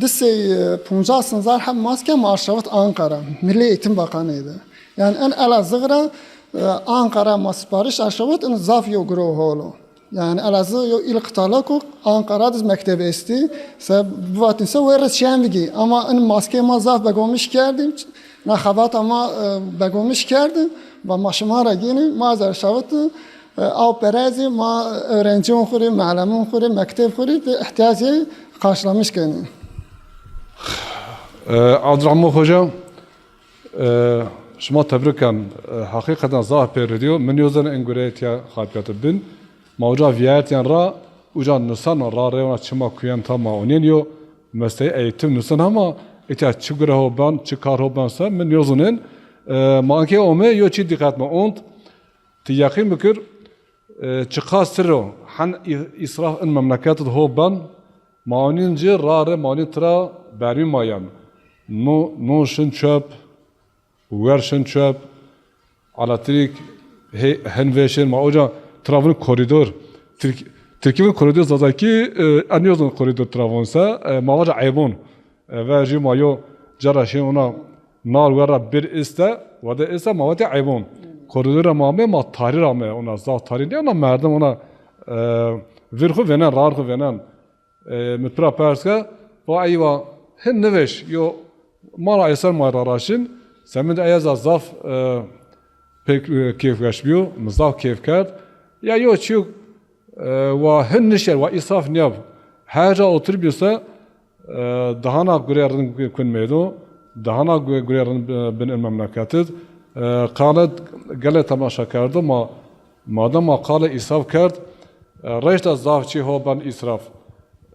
di sey, e, poncas hezar heb maske ma arşavit Ankara, Milli Eğitim Bakanlığı de. Yanî en Elazığ ra E, Ankara ma sipariş erşawit, in zaf yo guro hol o. Yani Elazığ yo il qıtalak o, Ankara diz mekteb esti. Se bivatin se were çiyen bigi. Ama in maske ma zaf begomiş kerdim. Na xebata ma, e, begomiş kerdim. Ve ma şima ra gini, ma ez erşawit, e, aw perezi ma öğrencin xuri, melemin xuri, mekteb xuri de ihtiyacı karşılamış keni. E, Abdurrahman Hoca, e, şima tebrik ken. E, heqîqeten zaf pê ridîyo. Min yo zene en gure tiya xalpiyatı bin. Ma uca viyayet yan ra, uca nusan ra rê ona çima kuyen ta ma onen yo. Mesleği eğitim nusan ama etiya çi gure ho ban, çi kar ho ban se, min yo zonen. E, ma anke ome yo çi dikkat ma ont. Ti yeqîn bikir, e, çiqas sir o, hen î-, îsraf in memleket id ho ben, ma onin ci ra rê ma onin tira bermî mayen. No, non şin çöp, wer şin çöp, elektrik he-, hin vêşin, ma oca tira vin koridor. Tirk-, Tirkî vin koridor, Zazakî, e, en yo zon koridor tira von se, e, ma vaca eybon. E, vercî ma yo cara şên ona nar we ra bir iste, wede iste ma wete eybon. Koridor ra ma ame, ma tarî ra ame, ona zaf tarî nê, ona merdim ona, e, vir xu vênen, rar xu vênen. E, mi pira pers ke, va eywa, hin nivêş, yo, ma ra eser ma ra raşin, semid eya za zaf, e, pek, e, kêfweş bîyo, mi zaf kêf kerd. Ya yo çîyo, e, wa hin nişer, wa îsraf nîyab. Her ca otur bîyo se, e, dahana gure rind kun meydo, dahana gu-, gure rind, e, bin in memleket id. E, qale gele temaşa kerdo, ma, madem ma qale îsraf kerd, e, reşta zaf çî ho ben îsraf.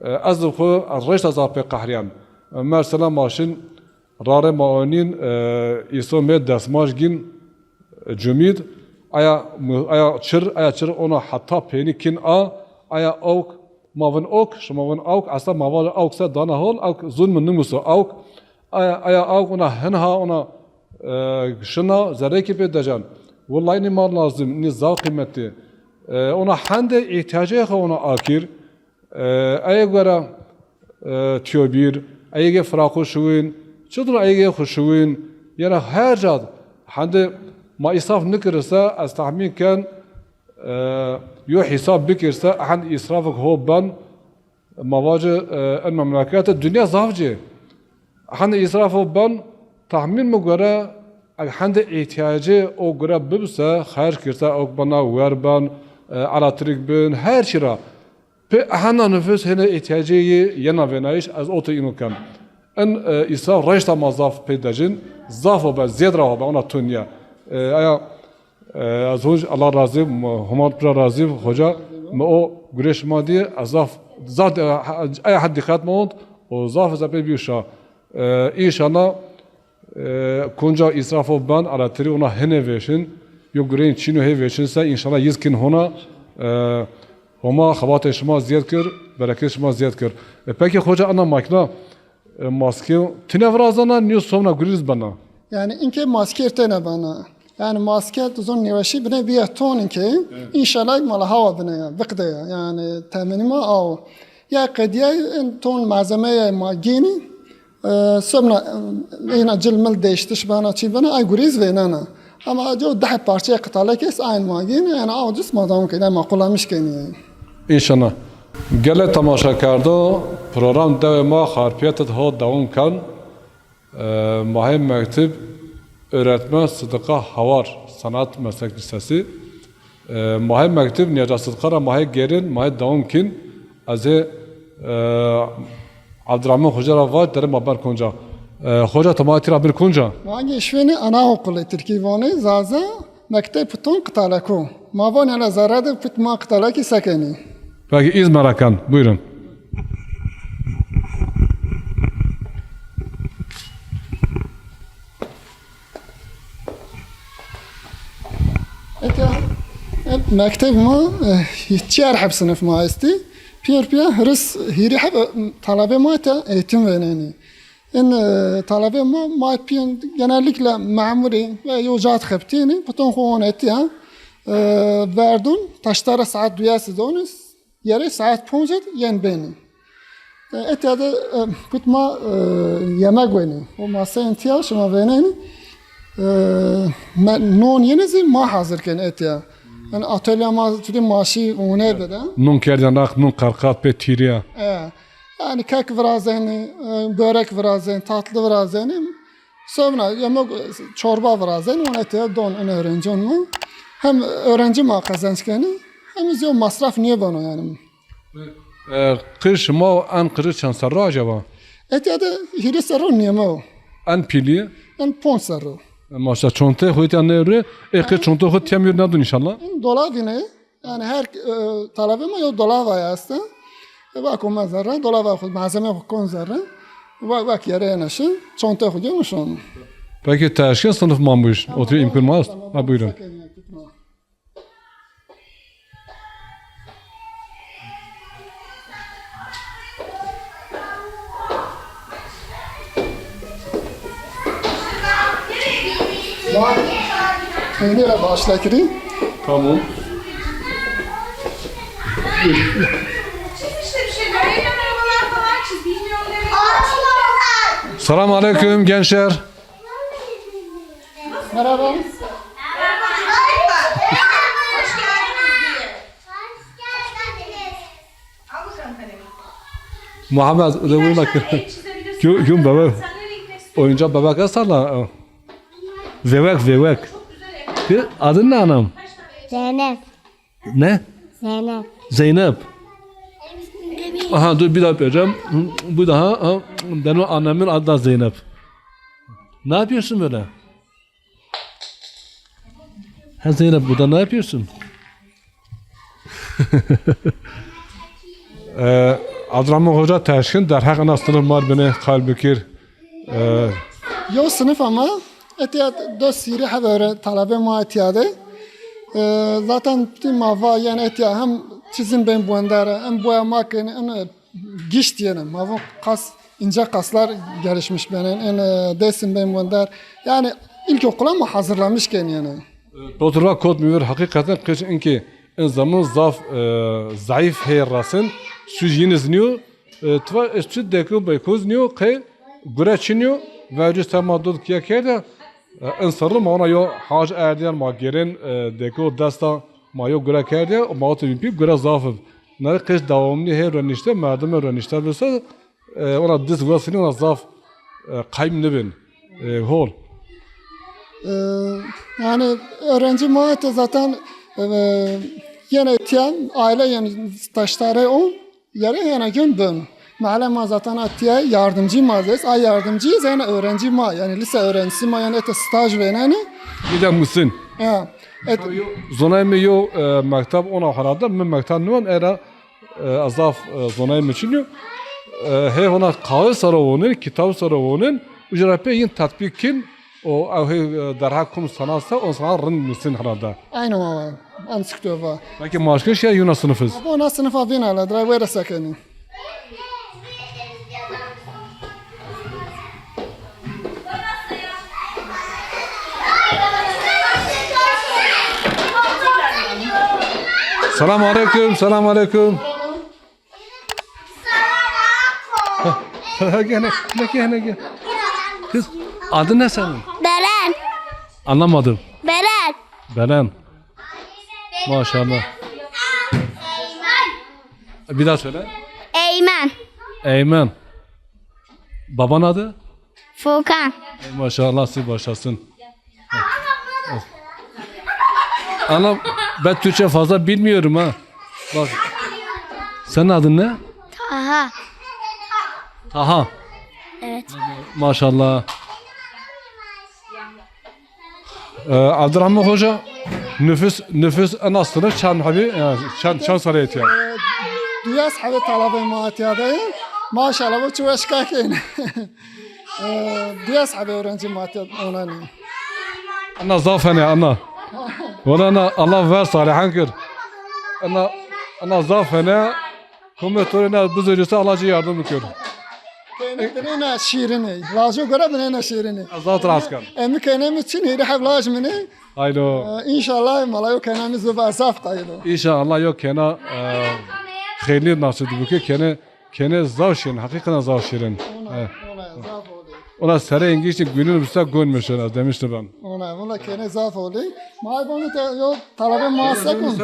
E, ez xu, ez reşta zaf pê qehrîyan. E, mesela ma şin, rarê ma onîn, e, îso mê desmaj gîn, e, cumîd, aya, aya çir, aya çir ona heta pênî kin a, aya awk, ma vin ok, şima vin awk, esla ma vaj awk se dana hol, awk zun mi nimuso awk, aya, aya awk ona hin ha ona, e, şina, zerrekî pê decan. Wellahî nî mal lazim, nî zaf qîmetî. E, ona hende îhtiyacê xo ona akir, E, eye gore, e, tîyo bîr, eye ge firaqo şiwin, çitur eye ge xu şiwin, yena her ca hende ma îsraf nikirse, ez tahmîn ken, e, yo hîsab bikirse, hend îsrafik ho ben, ma vaci, e, en memlekete dinya zaf ci. Hende îsraf ho ben, tahmîn mi gore, eg hende îhtiyacê o gure bibse, xerc kirse, ok bena, wer ben, e, elektrik bin, her çî ra. Pê ehena nufus hêne îhtiyacê yê yena vênayîş, ez otir îno ken. In, e, îsraf reşta ma zaf pê decin, zaf o be, zêd ra o be, ona tun nîya. E, aya, e, ez honc, Allah razî, Homa pira razî, hoca, mi o gurê şima dî, ez zaf, zaf, e, aya hed dîqet ma ont, o zaf ez pê bîyo şa. E, înşallah, E, konca îsrafo ben, elektrik ona hine vêşin, yo gureyin çîno hê vêşin se, înşallah yiz kin hona, e, Homa xebatê şima ziyed kir, bereket şima ziyed kir. E, peki hoca, ana makina, e, maske, tine virazana, nîyo somna gurîz bena? Yani inke maske tene bana. Yani maske tu zon nêweşî bine biya ton inke, înşallah mala hawa bine ya, biqde ya. Yani temenî ma aw. Ya qedîya en ton malzemeyê ma gênî, e, sobna, e, êna cil mil değiştiş bana, çî bana, ay gurîz vênena. Ama aco deh parçeyê qitalek est, ayn ma gênî, yani aw cis ma dewam kenî, ma qulamiş kenî. Înşallah. Gelê temaşekerdo, program dewê ma Xarpiyet id ho dewam ken. E, ma hê mektib öğretmen Sıdıka Havar, Sanat Meslek Lisesi. E, ma hê mektib nîyaca Sıdıka ra ma hê gêrin, ma hê dewam kin. Ez hê, e, Abdurrahman Hoca ra vaj, derê ma ber konca. E, Hoca, to ma tîra bir konca? Ma gê şwenî anaokulê Tirkî vanê, Zaza, mekteb piton qitaleko. Ma vanê hela zerre de pit ma qitalekî sekenî. Peki, îz merakan. Buyurun. Ete, e, mekteb ma, e, çiyer heb sinif ma estî. Piyer piyer hıris hîrî heb, e, talebê ma ete eğitim vênenî. In, e, talebê ma, ma pîyen genellikle memurî ve yo cat xebitînî, piton xo on etî ya. E, verdun, taştara saet duya sidonî, yerê saet ponc id yen benî. E, etya de, e, kut ma, e, yemek wenî. O maseyên tiya şima vênenî. E, me, non yine zî ma hazir kenê etya. Yani atölye ma tudi maşî une bide. Nun kerdiyan rax, nun qerqat pê tîrî ya. E, yani kek virazenî, e, börek virazenî, tatlı virazenî. Sonra yemek, çorba virazenî, un etya don in öğrenci ma. Hem öğrenci ma qezenç kenî, hem zî o masraf nîyebeno yani. E, qij şima en qijî çend serr o acaba? Etya de hîrê serr o nîyeme o. En pîlî? En ponc serr o. E, maşallah, çonte xo etya nêrê, e, qij çonte xo tîya mîyor nadun inşallah. In dolavî ne? Yani her, e, talebe ma yo dolava ya este. E, bak o mezarra, dolava xo, malzeme xo kon zerre. Bak, bak yere yanaşı, çonte xo diyor mu şu an? Peki, teşkil sınıf mamuş, oturuyor imkan mı? Ha, buyurun. Peynire başla kirî. Tamam. Selam aleyküm gençler. Merhaba. Hoş geldiniz diye. Al bakalım kalemi. Muhammed, öyle vurma ki. Sen renk çizebilirsin. Gö-, gö bebek. Sen ne renk istiyorsun? Oyuncak bebek asarlar. Vevek, vevek. Çok güzel evler. Adın ne anam? Zeynep. Ne? Zeynep. Zeynep. Aha, dur bir daha yapacağım. Hı, bu daha, ha, benim annemin adı da Zeynep. Ne yapıyorsun böyle? Ha Zeynep, burada ne yapıyorsun? E, Abdurrahman Hoca teşkin derheq ina sınıf mar bine qal bikir. E, Yo sınıf ama etya döş sîrî heb öğre talebe ma etya de. E, zaten bütün ma va yani etya hem çizim ben buendare hem boyama keni en gişt yene. Ma va kas ince kaslar gelişmiş benen en e, desin ben buender. Yani ilkokula mı hazırlamış ken yani. Doktor va kot mi ver hakikaten qij inki in zaman zaf, e, zayıf hey rasin. Süz yiniz niyo. E, tva ez çi deko beykoz niyo, qey gure çiniyo, verci sema dod kiye kerde, e, in sırrı ma ona yo hac erdiyen ma geren, e, deko desta ma yo gure kerde, ma otu bin pi gure zafif. Nari qeş devamlı her renişte, merdime renişte bilse, e, ona diz vasini ona zaf, e, kaym nibin, e, hol. E, yani öğrenci ma ete zaten, e, yine tiyen aile yani taştare o. Yere hena gün bön. Mahalle ma zaten atiye yardımcı ma zes. A yardımcı zene öğrenci ma. Yani lise öğrencisi ma yani ete staj veneni. Bir de musin. Ha. Et, Zonay mi yo, e, mektep ona herhalde. Mi mektep nuan era, e, azaf, e, zonay mi çinyo. E, he ona kağıt sara onun, kitap sara onun. Ucra pe yin tatbik kin. O, ew hê, e, derheq kum sanat se, on sanat rind nusin herhalde. Aynen ama. Em sikto va. Belki maaşkış ya yuna sınıfız. Abo na sınıfa bin ala, dray were sekeni. Selam aleyküm, selam aleyküm. Gene, ne gene gel. Kız, adın ne senin? Beren. Anlamadım. Beren. Beren. Maşallah. Bir daha söyle. Eymen. Eymen. Baban adı? Furkan. Ey maşallah, siz başlasın. Ana, ben Türkçe fazla bilmiyorum ha. Bak. Senin adın ne? Taha. Taha. Evet. Maşallah. Ee, Abdurrahman Hoca, nüfus, nüfus en aslında çan abi, yani çan, çan sarı etiyor. Duyas abi talebe maatiyade. Maşallah bu çuvaş kakin. Ee, duyas abi öğrenci maatiyade onani. Ana zaf hene ana. Wala ana Allah ver salihan kir. Ana, ana zaf hene. Home to rê na bizerî se, Allah ci yardım bikir. Keyne binêna şîrînî. Lajo gore binêna şîrînî. Zaf rast kar. Emi keyne mi çin hêrî heb laj mi nê. Haylo. Ee, înşallah malayo keyne mi zû ba zaf qayilo. Înşallah yo keyna, e, xeylî nasip bike keyne, keyne zaf şîrin, hakikaten zaf şîrin. Ona, ona zaf oldu. Ona sere engişti günün usta gönmüş ona demişti ben. Ona, ona kene zaf oldu. May bunu te, yo talebe muhasebun.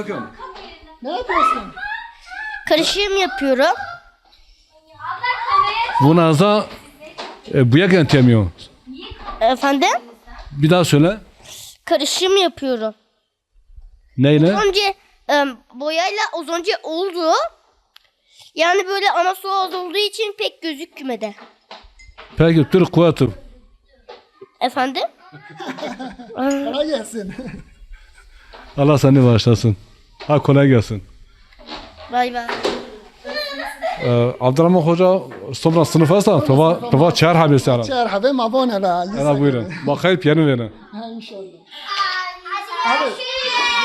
Ne yapıyorsun? Karışım yapıyorum. Vuna za e, buyak yöntemiyor. Efendim? Bir daha söyle. Karışım yapıyorum. Neyle? Az önce e, boyayla az önce oldu. Yani böyle ama su az olduğu için pek gözükmedi. Peki Türk kuvveti. Efendim? Kolay gelsin. Allah seni bağışlasın. Ha kolay gelsin. Bay bay. Ee, Abdurrahman Hoca sonra sınıf esta, tova, tova çar habesi ara. Çar habe ma bone la. Ana buyurun. Bakayıp yeni verin. Ha inşallah. Abi,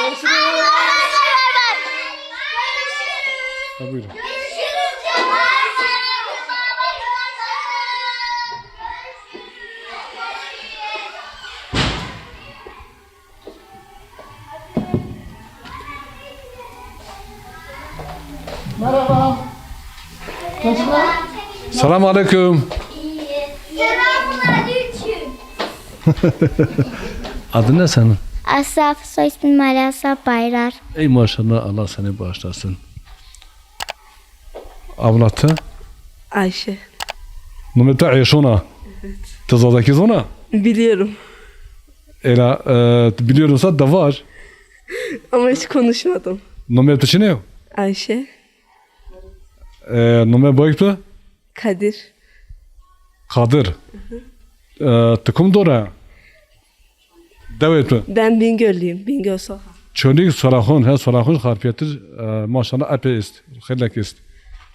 görüşürüz. Ha, buyurun. Merhaba. Gençler. Selam aleyküm. Selamun aleyküm. Adın ne senin? Asaf, soy ismim Ali Asaf Bayrar. Ey maşallah, Allah seni bağışlasın. Avlatı? Ayşe. Numeta Eşona. Tezadaki zona? Biliyorum. Ela e, biliyorsa da var. Ama hiç konuşmadım. Numeta çi ne? Ayşe. E, nume boytu? Kadir. Kadir. E, tıkum dora. Dewe tu. Ben Bingöllüyüm. Bingöl Soha. Çölük Sorahun, he Sorahun harfiyetir. E, maşallah epey ist. Xeylek ist.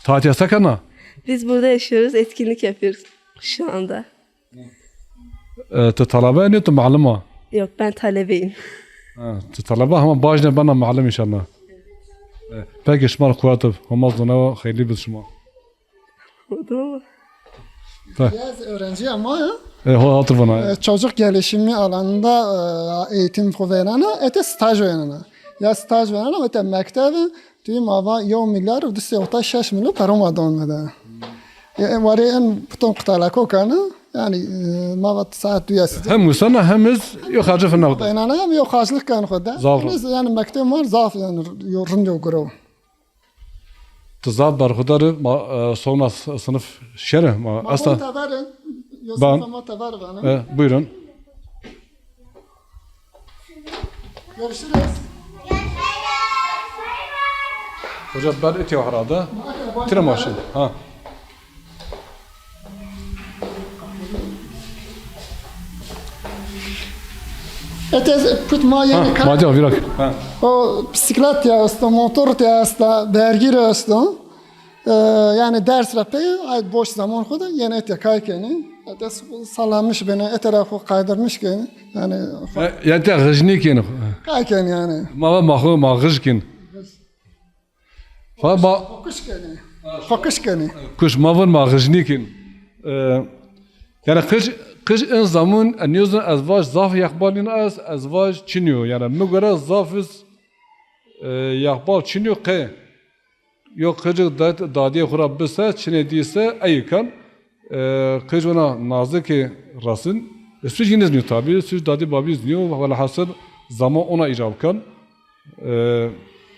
Tatil sakana? Biz burada yaşıyoruz. Etkinlik yapıyoruz şu anda. E, tu talebe ne tu maluma? Yok, ben talebeyim. Ha, tu talebe ama bajne bana malum inşallah. E, peki şmar kuatib, Homaz dona xeyli biz şma. Oldu mu? Biraz öğrenci ama ya. E, ho hatır bana. E, çocuk gelişimi alanında e, eğitim verene, ete staj verene. Ya staj verene, ete mektebi, tüy mava yo milyar, u distê ota şeş milyon peroma donmede. E, e, vare en puton kutalako kana, yani e, mava saat duyası. Hem musana hem iz yo harcı fena. Enana hem yo harclık kan koda. Zaf. Yani mekteb var zaf yani yo rind yo gro. Tu zaf berxudar ma e, sona s- sınıf şere ma Ma esta. Bon teverin. Ben- Yosef ma tever bana. E, buyurun. Görüşürüz. Hoca ben itiyor herhalde. Tire maşın. Ha. Ete put ma Ha, yani ka- madya virak. Ha. O bisiklet ya esta, motor ya esta, bergir esta. E, yani ders ra pey, ay boş zaman xo da yeni ete kay keni. Ete sallamış beni, ete ra xo kaydırmış keni. Yani E, Yani te hıjni keni. kay keni yani. Ma va ma xo ma hıj kin. Fa ma Kokuş keni. Kokuş keni. Kuş ma vın ma hıjni kin. E, Yani kıj kıj en zaman e, niyozun ez vaj zaf yakbalin ez, ez vaj çiniyo. Yani mi göre zaf iz e, yakbal çiniyo qe. Yo qıcık da- dadiyê xo ra bise, çinê dî se ey kan. E, qıc ona nazik rasin. E, suc yine zniyo tabi, suc dadi babi zniyo. Velhasıl zaman ona icab kan. E,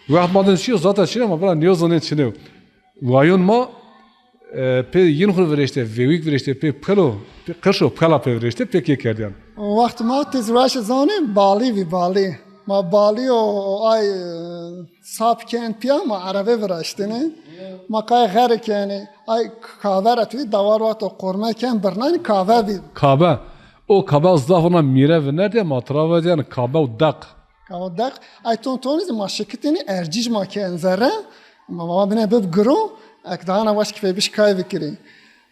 wext ma din şiyo, zaten şiyo ama bira niyo zonen çinê. Wayon ma e, pê yin xo virêşte, vêwîk virêşte, pê pelo, pê qirşo, pela pê virêşte, pê kê kerdiyan. Wext ma tiz weş zonê balî vî balî. Ma balî o, o ay e, Sap kend pîya ma erebe viraştêne. Ma kay xerê kenê. Ay kave ra tu dawar wexto qorme ken birnanî kave bî. Kabe. O kabe zaf ona mîre vinerdê ma tira vedîyan kabe û deq. Kabe û deq. Ay ton tonî zî ma şikitênî ercîj ma ken zerre. Ma ma bine bib giro. Ek daha na weş kifê biş kay vikirî.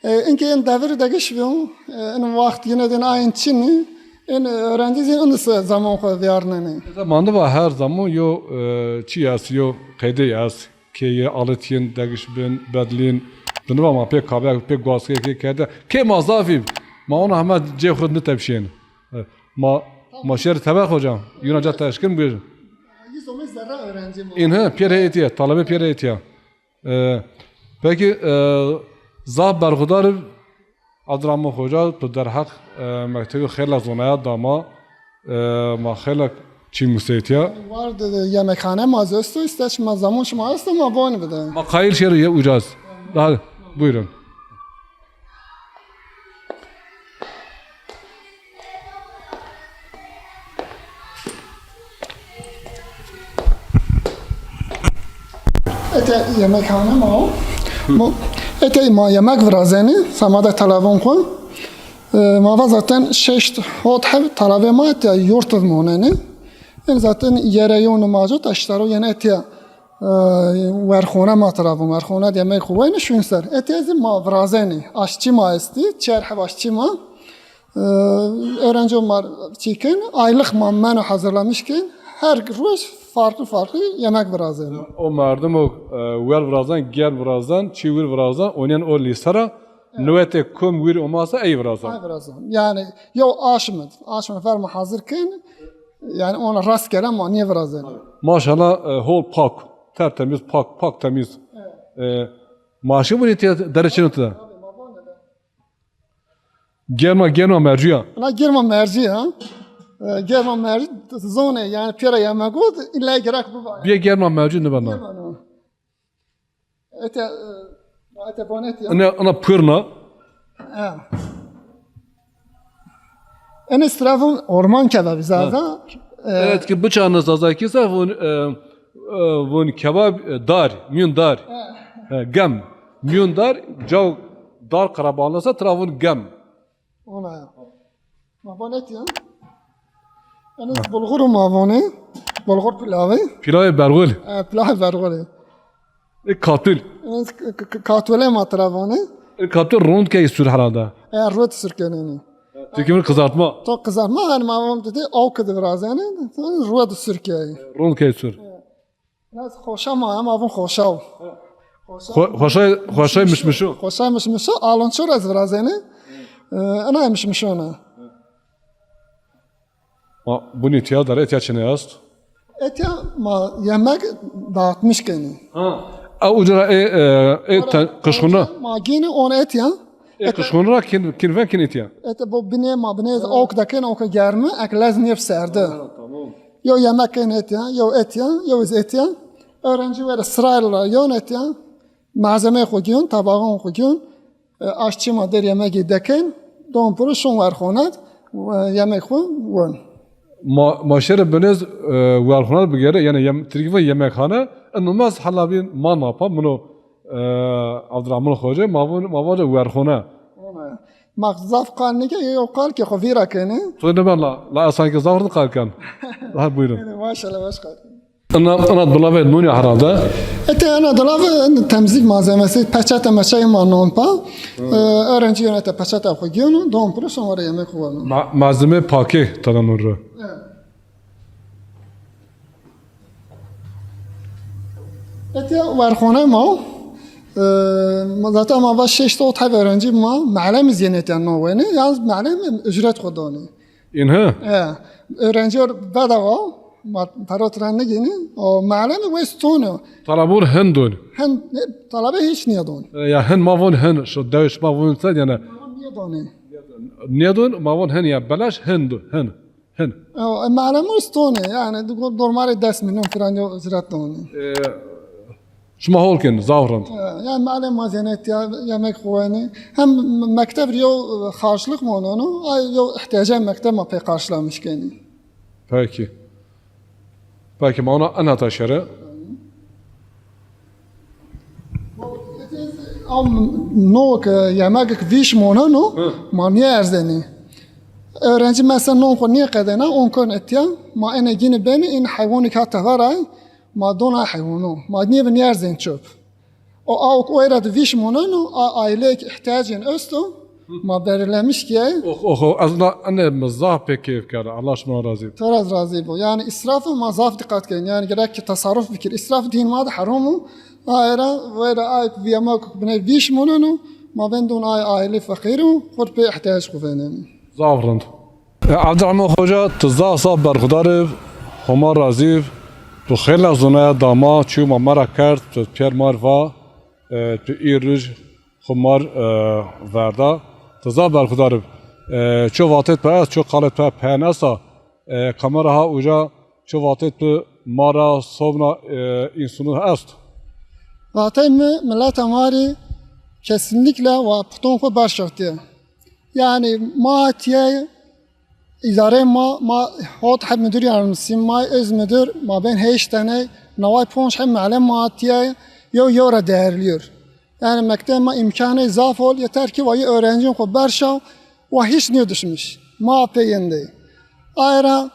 E, inkê in devir degiş biyo, e, in waxt yine din ayin çinî, in öğrenci zî in se zaman xo viyarnenî. Eza mandi va her zaman yo e, çi yas, yo qeyde yas, ke ye aletîn, degiş bin, bedlîn, diniva ma pê kabe, pê guaske ke kerde, ke ma zafî, ma ona hema cê xo nitepşên. E, Ma ma şer teber hocam, yuna ca teşkin buyurun. Yüz on zerre öğrenci mi? İn he, pêre etiye, talebe pêre etiye. E, peki e, zaf berxudar Abdurrahman Xoca, tu derheq, e, mektebî xeylek zonaya da ma, e, ma xeylek çî museytîya. War de yemekhane ma zî esto, îster şima zaman şima esto, ma vanî bide. Ma qayîl şêrî ye ucaz. Hadi, buyurun. Ete yemekhane ma o. Mo-, ete ma yemek virazenî, sema de televon xwu. E, ma va zaten şeşt hot heb televê ma ete yurt monenî. Ên zaten yere yo namazo taştaro yene ete, e, werxone ma televon, werxone de yemek xwu wenî şun ser. Ete zî ma virazenî, aşçî ma estî, çer heb aşçî ma. Ee, öğrenci ma çîkin, aylık ma menü hazırlamışken her roz farklı farklı yemek virazên. O merdim o, e, wer virazan, germ virazan, çî wir virazan, onyen o lîse ra, newetê kom wir omasa ey virazan. Ay virazan. Yani yo aşmid, aşmid ferma hazır ken, yani ona rastgele ma niye virazên. Maşallah, e, hol pak, tertemiz pak, pak temiz. Evet. E, maaşı bu ne derece noktada? Germa, germa mercî ya. Na germa mercî ya. E, germa mercî zonê, yani pêra yemek o, îlla gerek biba. Bîye germa mercî nibena. Nibena. Ete, e, ete bonet ya. Ina, ina purna. Ha. Ene strafın orman kebabı zaten. Ha. E, evet ki bıçağını zazakî se vun, e, e, vun kebab, e, dar, miyun dar. Ha. E, gem. Miyun dar, caw dar qerabalnasa tira vun gem. Ona ya. Ma bon et ya. Ene bulgur ma vone. Bulgur pilavı. Pilavê berxul. E, pilavê berxul. E, katul. E, k-, k-, k-, katule ma tira vone. E, katul rond key sur herhalde. E, rond sur keneni. Çünkü bunu kızartma. To kızartma, yani ma von dedi, o kedi virazene, rond sur key. Rond key sur. Biraz xoşa ma, ama vun xoşaw. Xo-, xoşay, xoşay mişmişo. Xoşay mişmişo, alonço ra ez virazeni. E, ina mişmişo na. Ma, bunî tiya dare, etiya çine est? Etiya ma yemek dağıtmış keni. Ha. A ucra e, e, e, kışkuna. Ma gini on etiya. E, kışkuna kin, kin ven kin etiya. Ete bu bine ma bine ok da ken, ok germi, ek lez nef serdi. Ha, tamam. Yo yemek ken etiya, yo etiya, yo iz etiya. Öğrenci were sırayla yon etiya. Malzeme xo giyon, tabağın xo giyon. E, aşçı ma der yemegi deken, don puru şun werxonet, e, yemek xo won. Ma, ma şere binez, e, werxonet bigere, yani yem-, Tirkî ve yemekhane, inanılmaz halabin ma napa, mino, e, Abdurrahman Hoca, ma vun, ma vade werxone. Ona. Ma zaf qal nike, yo qal ki xo vira keni. To ne ben la, la sanki zaf qal ken. La buyurun. Yani maşallah, baş qal. Ina, ina dulavê nûnî herhalde. Ete ina dulavê temizlik malzemesi, peçete meçeyê ma non pa. Hı. E, öğrenci yönete peçete xo giyonu, don puru sonra yemek xo vano. Ma-, malzeme pakê tena nûn ro. Evet. Ete werxone ma. E, ma zaten ma va şeş ot heb öğrenci ma, malem zî yenete no weni, yalnız malem ücret xo doni. Înhe? E, öğrenci bedava, ma-, para tira nigîni, o malemi wes tonu. Talabun hin don. Hin, e, talabe hiç niyedon. E, ya hin ma von hin, şu dewiş ma von sen yani. Niyedoni. Niyedon, ma von hin ya belaş hin don, hin, hin. O, e, malemi wes tonu, yani normalde des milyon falan yo ücret doni. E, Şima hol ken, zaf rind. E, yani malem ma zî yenê etiya, yemek xo wenê. Hem mekteb yo, e, harçlık monono, ay yo ihtiyacê mekteb ma pê karşılamış kenî. Peki. Peki, ma ona en hata şere. Am no ke yemek vîş monono, hı, ma niye erzenî. Öğrenci mesela non xo niye qedena, on kon etiya, ma ene gini beni, in hayvoni ka tevaray, Ma dona heywanû, ma nêbi nêerzên çöp. O awk o ra di vîş moneno, a aileyek ihtiyacên esto, ma belirlemiş ki. Ox, ox, ox, ez na, ene mi zaf pê keyf kerde. Allah şima razî bo. To ra razî bo. Yani israfı ma zaf dikkat kerin. Yani gerek ki tasarruf bikir. İsraf din ma de heram o. Ayra, wera ay viyama kuk bine vîş moneno, ma ben don ay aile fakir o, xur pê ihtiyac xu venen. Zaf rind. E, Abdurrahman Hoca, tu zaf zaf berxudar ib, Homa razî ib, tu xêla zonaya da ma, çîyo ma ma ra kerd, tu pîyer mar va, e, tu î rij xu mar, e, verda. Ti zaf berxudar ib. E, ço vatêt pe est, ço qalêt pe peyen esta. E, kamera ha uca ço vatêt pi ma ra sobna, e, însunu est. Vatey mi, mileta ma rê kesinlikle wa puton xwu berşaxtîye. Yanî ma tîye îdareyê ma, ma hot heb mudir yardımcısı, ma öz mudir, ma bên heşt teney, naway ponc heb muallim ma tîye, yew yew ra değerliyor. Yanî mekteb ma îmkanê zaf ol, yeter ki wa yê öğrencîn xwu berşaw, wa hiç nêduşmiş. Ma pê yin de. Aye ra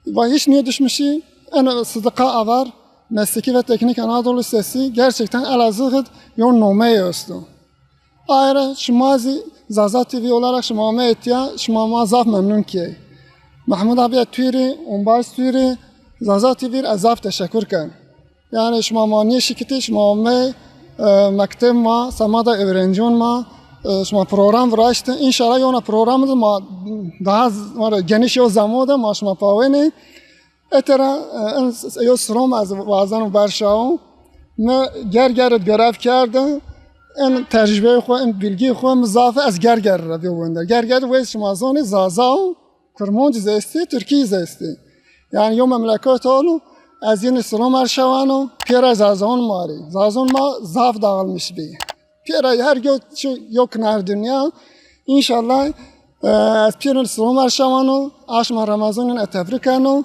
wa hiç nêduşmişî, eno Sıdıka Avar, Mesleki ve Teknik Anadolu Lisesi gerçekten Elazığ id yew nomeyê esto. Aye ra şima zî Zaza T V olarak şima ameyê tîya, şima ma zaf memnun kîyey. Mehmud abiya Tûrî, Umbaz Tûrî, Zaza T V ra ez zaf teşekkür ken. Yanî şima ma nêşikitî, şima amey, e, mekteb ma, sema da öğrencîyon ma, e, şima program viraşti. Înşallah yewna program de ma daha z-, ma ra geniş yew zemo de ma şima pawenî. Etera, e, en s-, yew sirom ez wazeno berşawo. Mi Gerger de görev kerdi. En tecrübeyê xwu, en bilgî xwu mi zaf ez Gerger ra bîyo wender. Gerger de wê şima zonî Zaza o. Kurmancî zî estî, Tirkî zî estî. Yanî yew memleket ol o, ez yînî silam erşaweno, pêra Zazon ma rê. Zazon ma zaf dağılmış bî. Pêra her yew çi yew kinar dinya. Înşallah, e, ez pêrin silam erşaweno, a şima Remezanîn ez tebrik keno.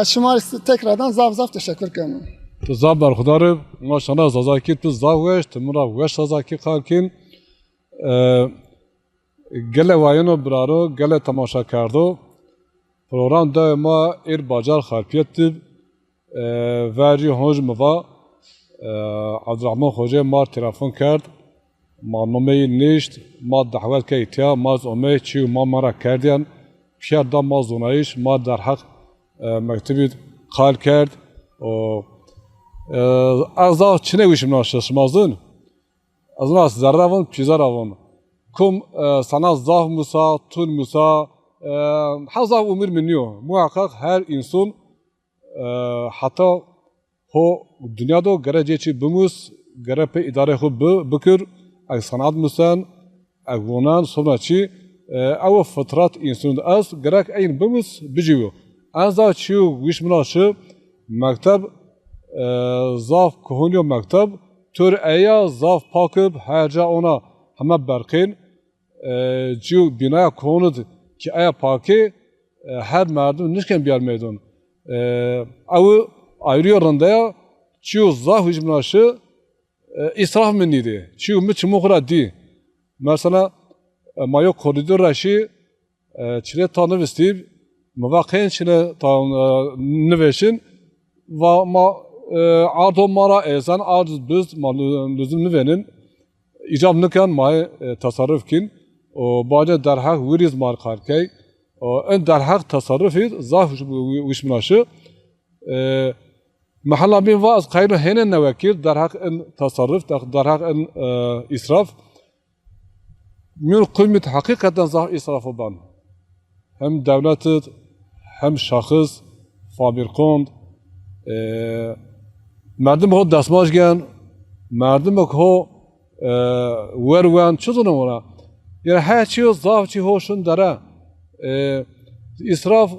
Ez şima rê tekrardan zaf zaf teşekkür keno. Tu zaf berxudar ib, maşallah Zazakî tu zaf weş, tu mi ra weş Zazakî qal kîn. E, Gele wayeno biraro, gele temaşakerdo. Program dewê ma êr bacar Xarpiyet dib. E, vercî honc mi va, e, Abdurrahman Xocê mar telefon kerd. Ma nomeyî nişt, ma dehwet key tîya, ma z omey, çî û ma ma ra kerdîyen. Pîyer da ma zonayîş, ma derheq, e, mektebî qal kerd. O, e, ez zaf çinê wişimna şi-, şima zin. Ez na zerre vun, pîze ra vun. Kum, e, sana zaf musa, tun musa, e, ha zaf umir mi nîyo. Muheqeq her însun, e, heta ho dinya do gere cê çî bimus, gere pê îdarê xwu bi-, bikir, eg sanat musen, eg vonen, sonra çî, e, ew fitrat însun di est, gerek eyn bimus, bicîyo. En zaf çîyo wîş mina şi, mekteb, e, zaf kuhun yo mekteb, tur eya zaf pak ib, her ca ona heme berqên, e, cîyo bînaya kuhun id ki eya pakê, e, her merdim nişken biyar meydon. E, ew ayrîyo rindeya, çîyo zaf wîş mina şi, e, îsraf mi nîdî. Çîyo mi çimû xwu ra dî. Mesela, e, ma yo koridor ra şî, e, çile ta nivistî, mi va qên çile ta, e, nivêşin, va ma, e, ardo ma ra êzen, ard biz ma lu-, luzum nivênin, îcab niken ma, e, tasarruf kîn. O bace derheq wirîz mar qal key. O en derheq tasarrufî zaf wîş-, wîş mina şi. E, Mehella bîn va ez qayîl o hêne newekîr, derheq in tasarruf, der-, derheq in, e, îsraf. Mîyon qewmî de heqîqeten zaf îsrafo ben. Hem dewlet id, hem şexis, fabrîkon, e, merdim ho destmaj gen, merdim ho, e, wer wen, çi zona wona. Yanî her çî yo zaf çî ho şin dere. E, îsraf,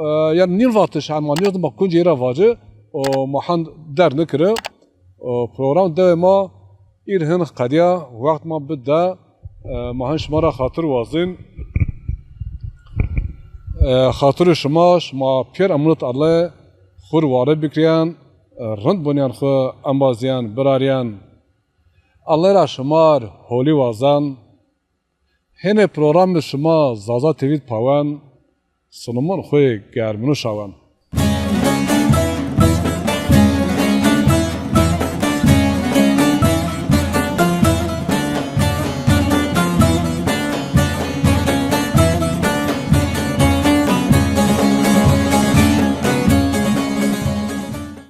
e, yanî nîn vatiş, ama nîn ma kuncî ra vaci, o ma hend der nikiri. O program dewê ma îr hin qedîya, wext ma bi de, e, ma hin şima ra xatir wazin. E, xatirê şima, şima pîyer emunet Allay xwu rê ware bikirîyen, e, rind bonîyen xwu embazîyen, birarîyen. Allay ra şima rê holî wazen. Hênê programê şima Zaza T V de pawen, sinimon xwu yê germinu şawen.